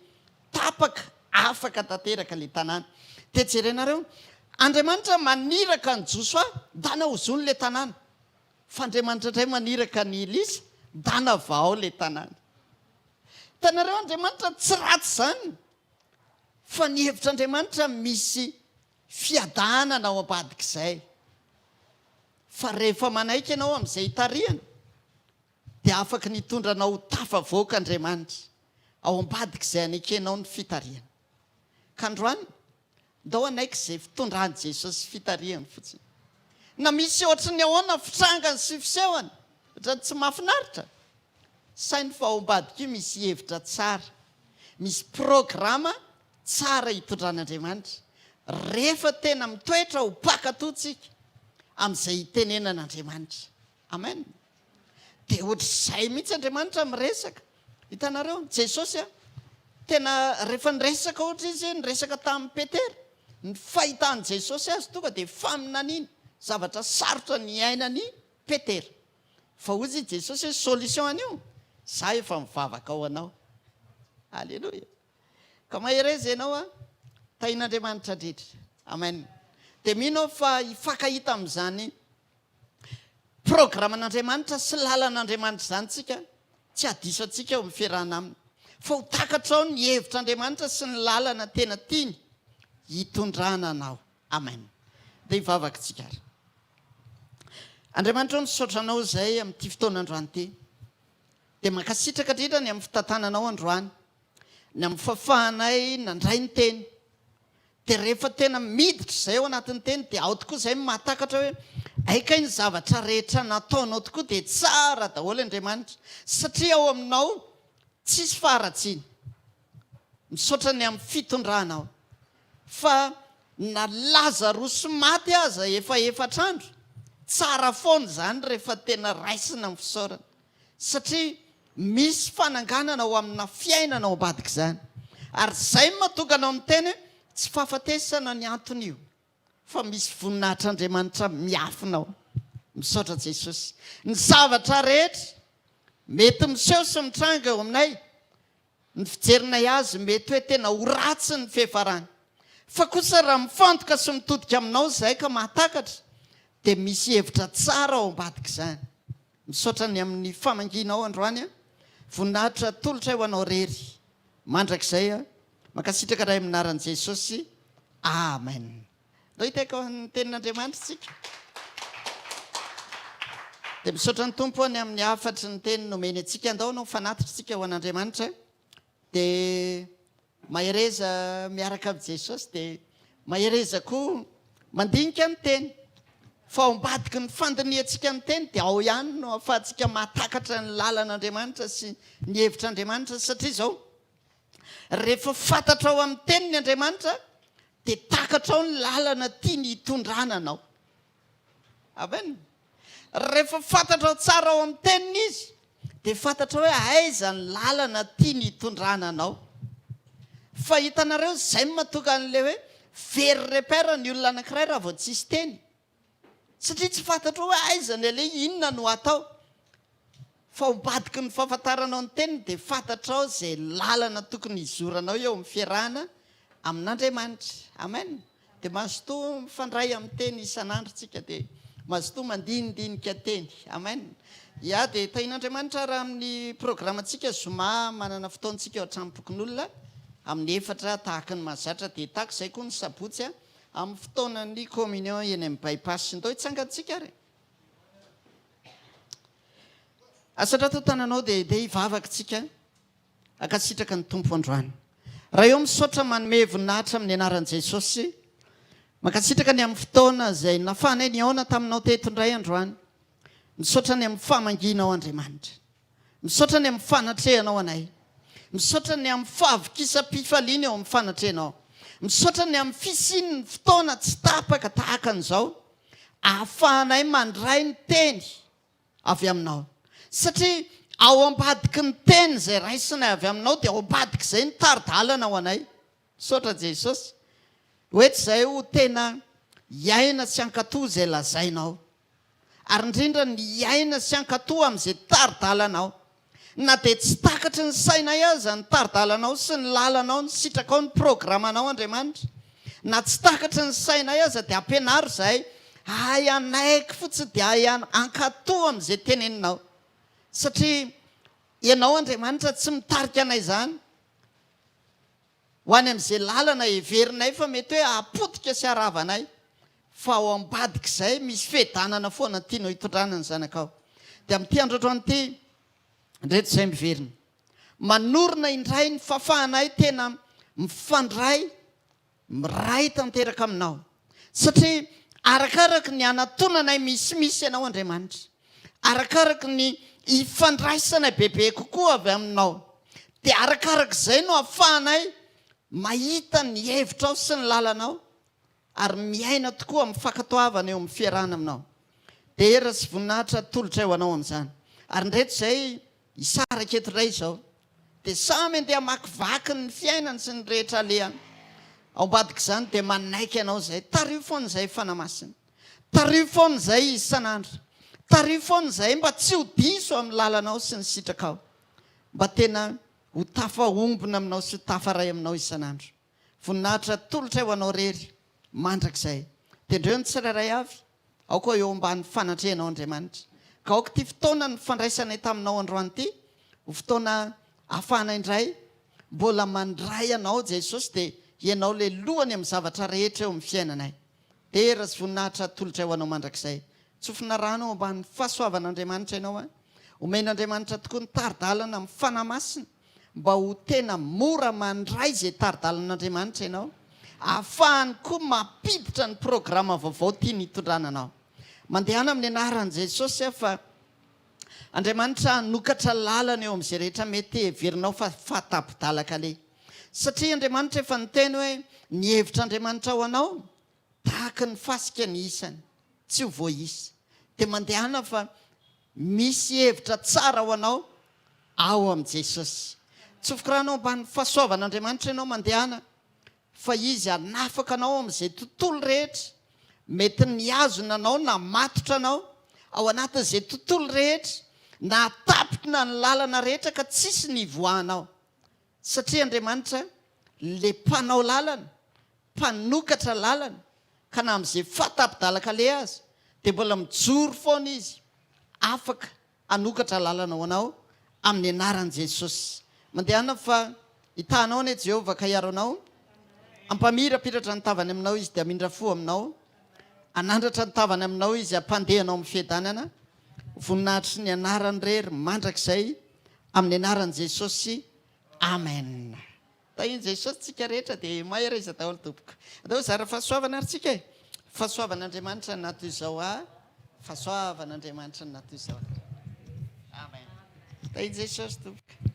Tapaka, afaka tanteraka ilay tanàna. Dia jerenareo, Andriamanitra maniraka an'i Josoa, ndana ozony ilay tanàna. Fa Andriamanitra indray maniraka an'i Elisa, ndana vahao ilay tanàna. Hitanareo, Andriamanitra tsy ratsy izany, fa ny hevitr'Andriamanitra misy fiadanana ao ambadik'izay. Fa rehefa manaiky ianao amin'izay itarihana, dia afaky ny hitondra anao ho tafavoaka Andriamanitra ao ambadik'izay anekenao ny fitarihana. Ka androany, ndao hanaiky izay fitondran'i Jesosy fitarihany fotsiny. Na misy ohatry ny ahoana fitrangany sy fisehony, ohatran'ny tsy mahafinaritra, saino fa ao ambadik'io misy hevitra tsara, misy programa tsara hitondran'Andriamanitra, rehefa tena mitoetra ho mpankatò tsika amin'izay itenenan'Andriamanitra. Amen. Dia ohatr'izay mihitsy Andriamanitra miresaka. Hitanareo, Jesosy a, tena rehefa niresaka ohatra izy, niresaka tamin'i Petera, ny fahitan'i Jesosy azy tonga dia faminaniana, zavatra sarotra niainan'i Petera. Fa hoy i Jesosy hoe solution an'io, za efa mivavaka ho anao. Alléluia. Ka mahereza ianao a, tahin'Andriamanitra indrindra. Amen. Dia mino aho fa hifankahita amin'izany Programan'Andriamanitra sy lalan'Andriamanitra izany tsika, tsy hahadiso antsika eo amin'ny fiarahana Aminy. Fa ho takatrao ny hevitr'Andriamanitra sy ny lalana tena tiany hitondrana anao. Amen. Dia hivavaka isika ary. Andriamanitra ô, misaotra Anao izay amin'ity fotoana androany ity. Dia mankasitraka indrindra ny amin'ny fitantananao androany, ny amin'ny fahafahanay nandray ny teny. Dia rehefa tena miditra izay ao anatin'ny teny dia ao tokoa izay mahatakatra hoe hay kay ny zavatra rehetra nataonao tokoa dia tsara daholo Andriamanitra satria ao aminao tsisy faharatsiana. Misaotra ny amin'ny fitondranao fa na Lazarosy maty aza efa efatr'andro, tsara foana izany rehefa tena raisina amin'ny fisaorana. Satria misy fananganana ho amina fiainana ao ambadik'izany. Ary izay no mahatonga anao miteny hoe tsy fahafatesana ny anton'io fa misy voninahitr'Andriamanitra miafina ao. Misaotra Jesosy. Ny zavatra rehetra mety miseho sy mitranga eo aminay Ny fijerinay azy mety hoe tena ho ratsy ny fiafarany. Fa kosa raha mifantoka sy mitodika aminao izahay ka mahatakatra dia misy hevitra tsara ao ambadik'izany. Misaotra ny amin'ny famangianao androany a. Voninahitra atolotray ho anao rery mandrakizay a. Mankasitraka Ray amin'ny anaran'i Jesosy. Amen. Ndao hitehaka ho an'ny tenin'Andriamanitra isika. Dia misaotra ny Tompo ny amin'ny hafatry ny teny nomeny antsika. Andao hanao fanatitra isika ho an'Andriamanitra. Dia mahereza miaraka amin'i Jesosy, dia mahereza koa mandinika ny teny. Fa ao ambadiky ny fandinihantsika ny teny dia ao ihany no ahafahantsika mahatakatra ny lalan'Andriamanitra sy ny hevitr'Andriamanitra. Satria izao, rehefa fantatrao amin'ny teniny Andriamanitra, Dia takatrao ny lalana tiany hitondrana anao. Amen. Rehefa fantatrao tsara ao amin'ny teniny izy, dia fantatrao hoe aiza ny lalana tiany hitondrana anao. Fa hitanareo, izay no mahatonga an'ilay hoe very repère ny olona anankiray raha vao tsisy teny. Satria tsy fantatrao hoe aiza ny aleha, inona no atao. Fa ao ambadiky ny fahafantaranao ny teniny dia fantatrao izay lalana tokony hizoranao eo amin'ny fiarahana amin'Andriamanitra. Amen. Dia mazotoa mifandray amin'ny teny isan'andro tsika dia mazotoa mandinidinika teny. Amen. Ya dia tahian'Andriamanitra raha amin'ny programantsika zoma manana fotoantsika ao an-tranom-pokonolona amin'ny efatra tahaka ny mahazatra dia tahaka izay koa ny sabotsy Amin'ny fotoanan'ny communion eny amin'ny by-pass. Ndao hitsangantsika ary. Asandrato ny tananao dia dia hivavaka tsika. Ankasitraka ny Tompo androany. Ray ô misaotra manome voninahitra amin'ny anaran'i Jesosy. Mankasitraka ny amin'ny fotoana izay nafahanay nihaona taminao teto indray androany. Misaotra ny amin'ny famangianao Andriamanitra. Misaotra ny amin'ny fanatrehanao anay. Misaotra ny amin'ny fahavokisam-pifaliana eo amin'ny fanatrehanao. Misaotra ny amin'ny fisian'ny fotoana tsy tapaka tahaka an'izao ahafahanay mandray ny teny avy aminao. Satria ao ambadiky ny teny izay raisinay avy aminao dia ao ambadik'izay ny tari-dalana ho anay. Misaotra Jesosy. Hoety izay ho tena hiaina sy hankatò izay lazainao. ary indrindra ny hiaina sy hankatò amin'izay tari-dalanao. Na dia tsy takatry ny sainay aza ny tari-dalanao sy ny lalanao, ny sitrakao, ny programanao Andriamanitra, na tsy takatry ny sainay aza dia ampianaro izahay hahay hanaiky fotsiny dia hahay hankatò amin'izay teneninao. Satria Ianao Andriamanitra tsy mitarika anay izany ho any amin'izay lalana heverinay fa mety hoe hahapotika sy harava anay, fa ao ambadik'izay misy fiadanana foana tianao hitondrana ny zanakao. Dia amin'ity andro androany ity, indreto izay miverina. Manorina indray ny fahafahanay tena mifandray Miray tanteraka aminao. Satria arakaraky ny anatonanay misimisy Ianao Andriamanitra, arakaraky ny ifandraisanay bebe kokoa avy aminao, dia arakarak'izay no ahafahanay mahita ny hevitrao sy ny lalanao ary miaina tokoa amin'ny fankatoavana eo amin'ny fiarahana aminao. Dera sy voninahitra atolotray ho Anao amin'izany. Ary indreto izay Hisaraka eto indray izao. Dia samy andeha hamakivaky ny fiainany sy ny rehetra alehany. Ao ambadik'izany dia manaiky anao izay. Tariho foana izay Fanahy Masina. Tariho foana izay isan'andro. Tariho foana izay mba tsy ho diso amin'ny lalanao sy ny sitrakao. Mba tena ho tafaombona aminao sy ho tafaray aminao isan'andro. Voninahitra atolotray ho anao rery mandrakizay. Tendreo ny tsirairay avy. Aoka ho eo ambany fanatrehanao Andriamanitra. Ka aoka ity fotoana nifandraisanay taminao androany ity ho fotoana ahafahana indray mbola mandray Anao Jesosy dia Ianao ilay lohany amin'ny zavatra rehetra eo amin'ny fiainanay. Dera sy voninahitra atolotray ho Anao mandrakizay. Tsofina rano ao ambany fahasoavan'Andriamanitra ianao an. Omen'Andriamanitra tokoa ny tari-dalana amin'ny Fanahy Masina mba ho tena mora mandray izay tari-dalan'Andriamanitra ianao, ahafahany koa mampiditra ny programa vaovao tiany hitondrana anao. Mandehana amin'ny anaran'i Jesosy aho fa Andriamanitra hanokatra lalana eo amin'izay rehetra mety heverinao fa fahatapi-dalakaleha. Satria Andriamanitra efa niteny hoe ny hevitr'Andriamanitra ho anao tahaka ny fasika ny isany, tsy ho voaisa. Dia mandehana fa misy hevitra tsara ho anao ao amin'i Jesosy. Tsofiko rano ao ambany fahasoavan'Andriamanitra ianao mandehana fa Izy hanafaka anao amin'izay tontolo rehetra mety nihazona anao na matotra anao ao anatin'izay tontolo rehetra nahatapitna ny lalana rehetra ka tsisy ny hivoahanao. Satria Andriamanitra le mpanao lalana, mpanokatra lalana, ka na amin'izay fahatapi-dalan-kaleha aza dia mbola mijoro foana Izy, afaka hanokatra lalana ho anao amin'ny anaran'i Jesosy. Mandehana fa hitaha anao anie Jehovah ka hiaro anao, hampamirapiratra ny tavany aminao Izy dia hamindra fo aminao, hanandratra ny tavany aminao Izy hampandeha anao amin'ny fiadanana, voninahitry ny anarany irery mandrakizay amin'ny anaran'i Jesosy, Amen. Tahin'i Jesosy tsika rehetra dia mahereza daholo tompoko. Andao hizara fahasoavana ary tsika e. Fahasoavan'Andriamanitra na toy izao a. Fahasoavan'Andriamanitra na toy izao. Amen. Tahin'i Jesosy tompoko.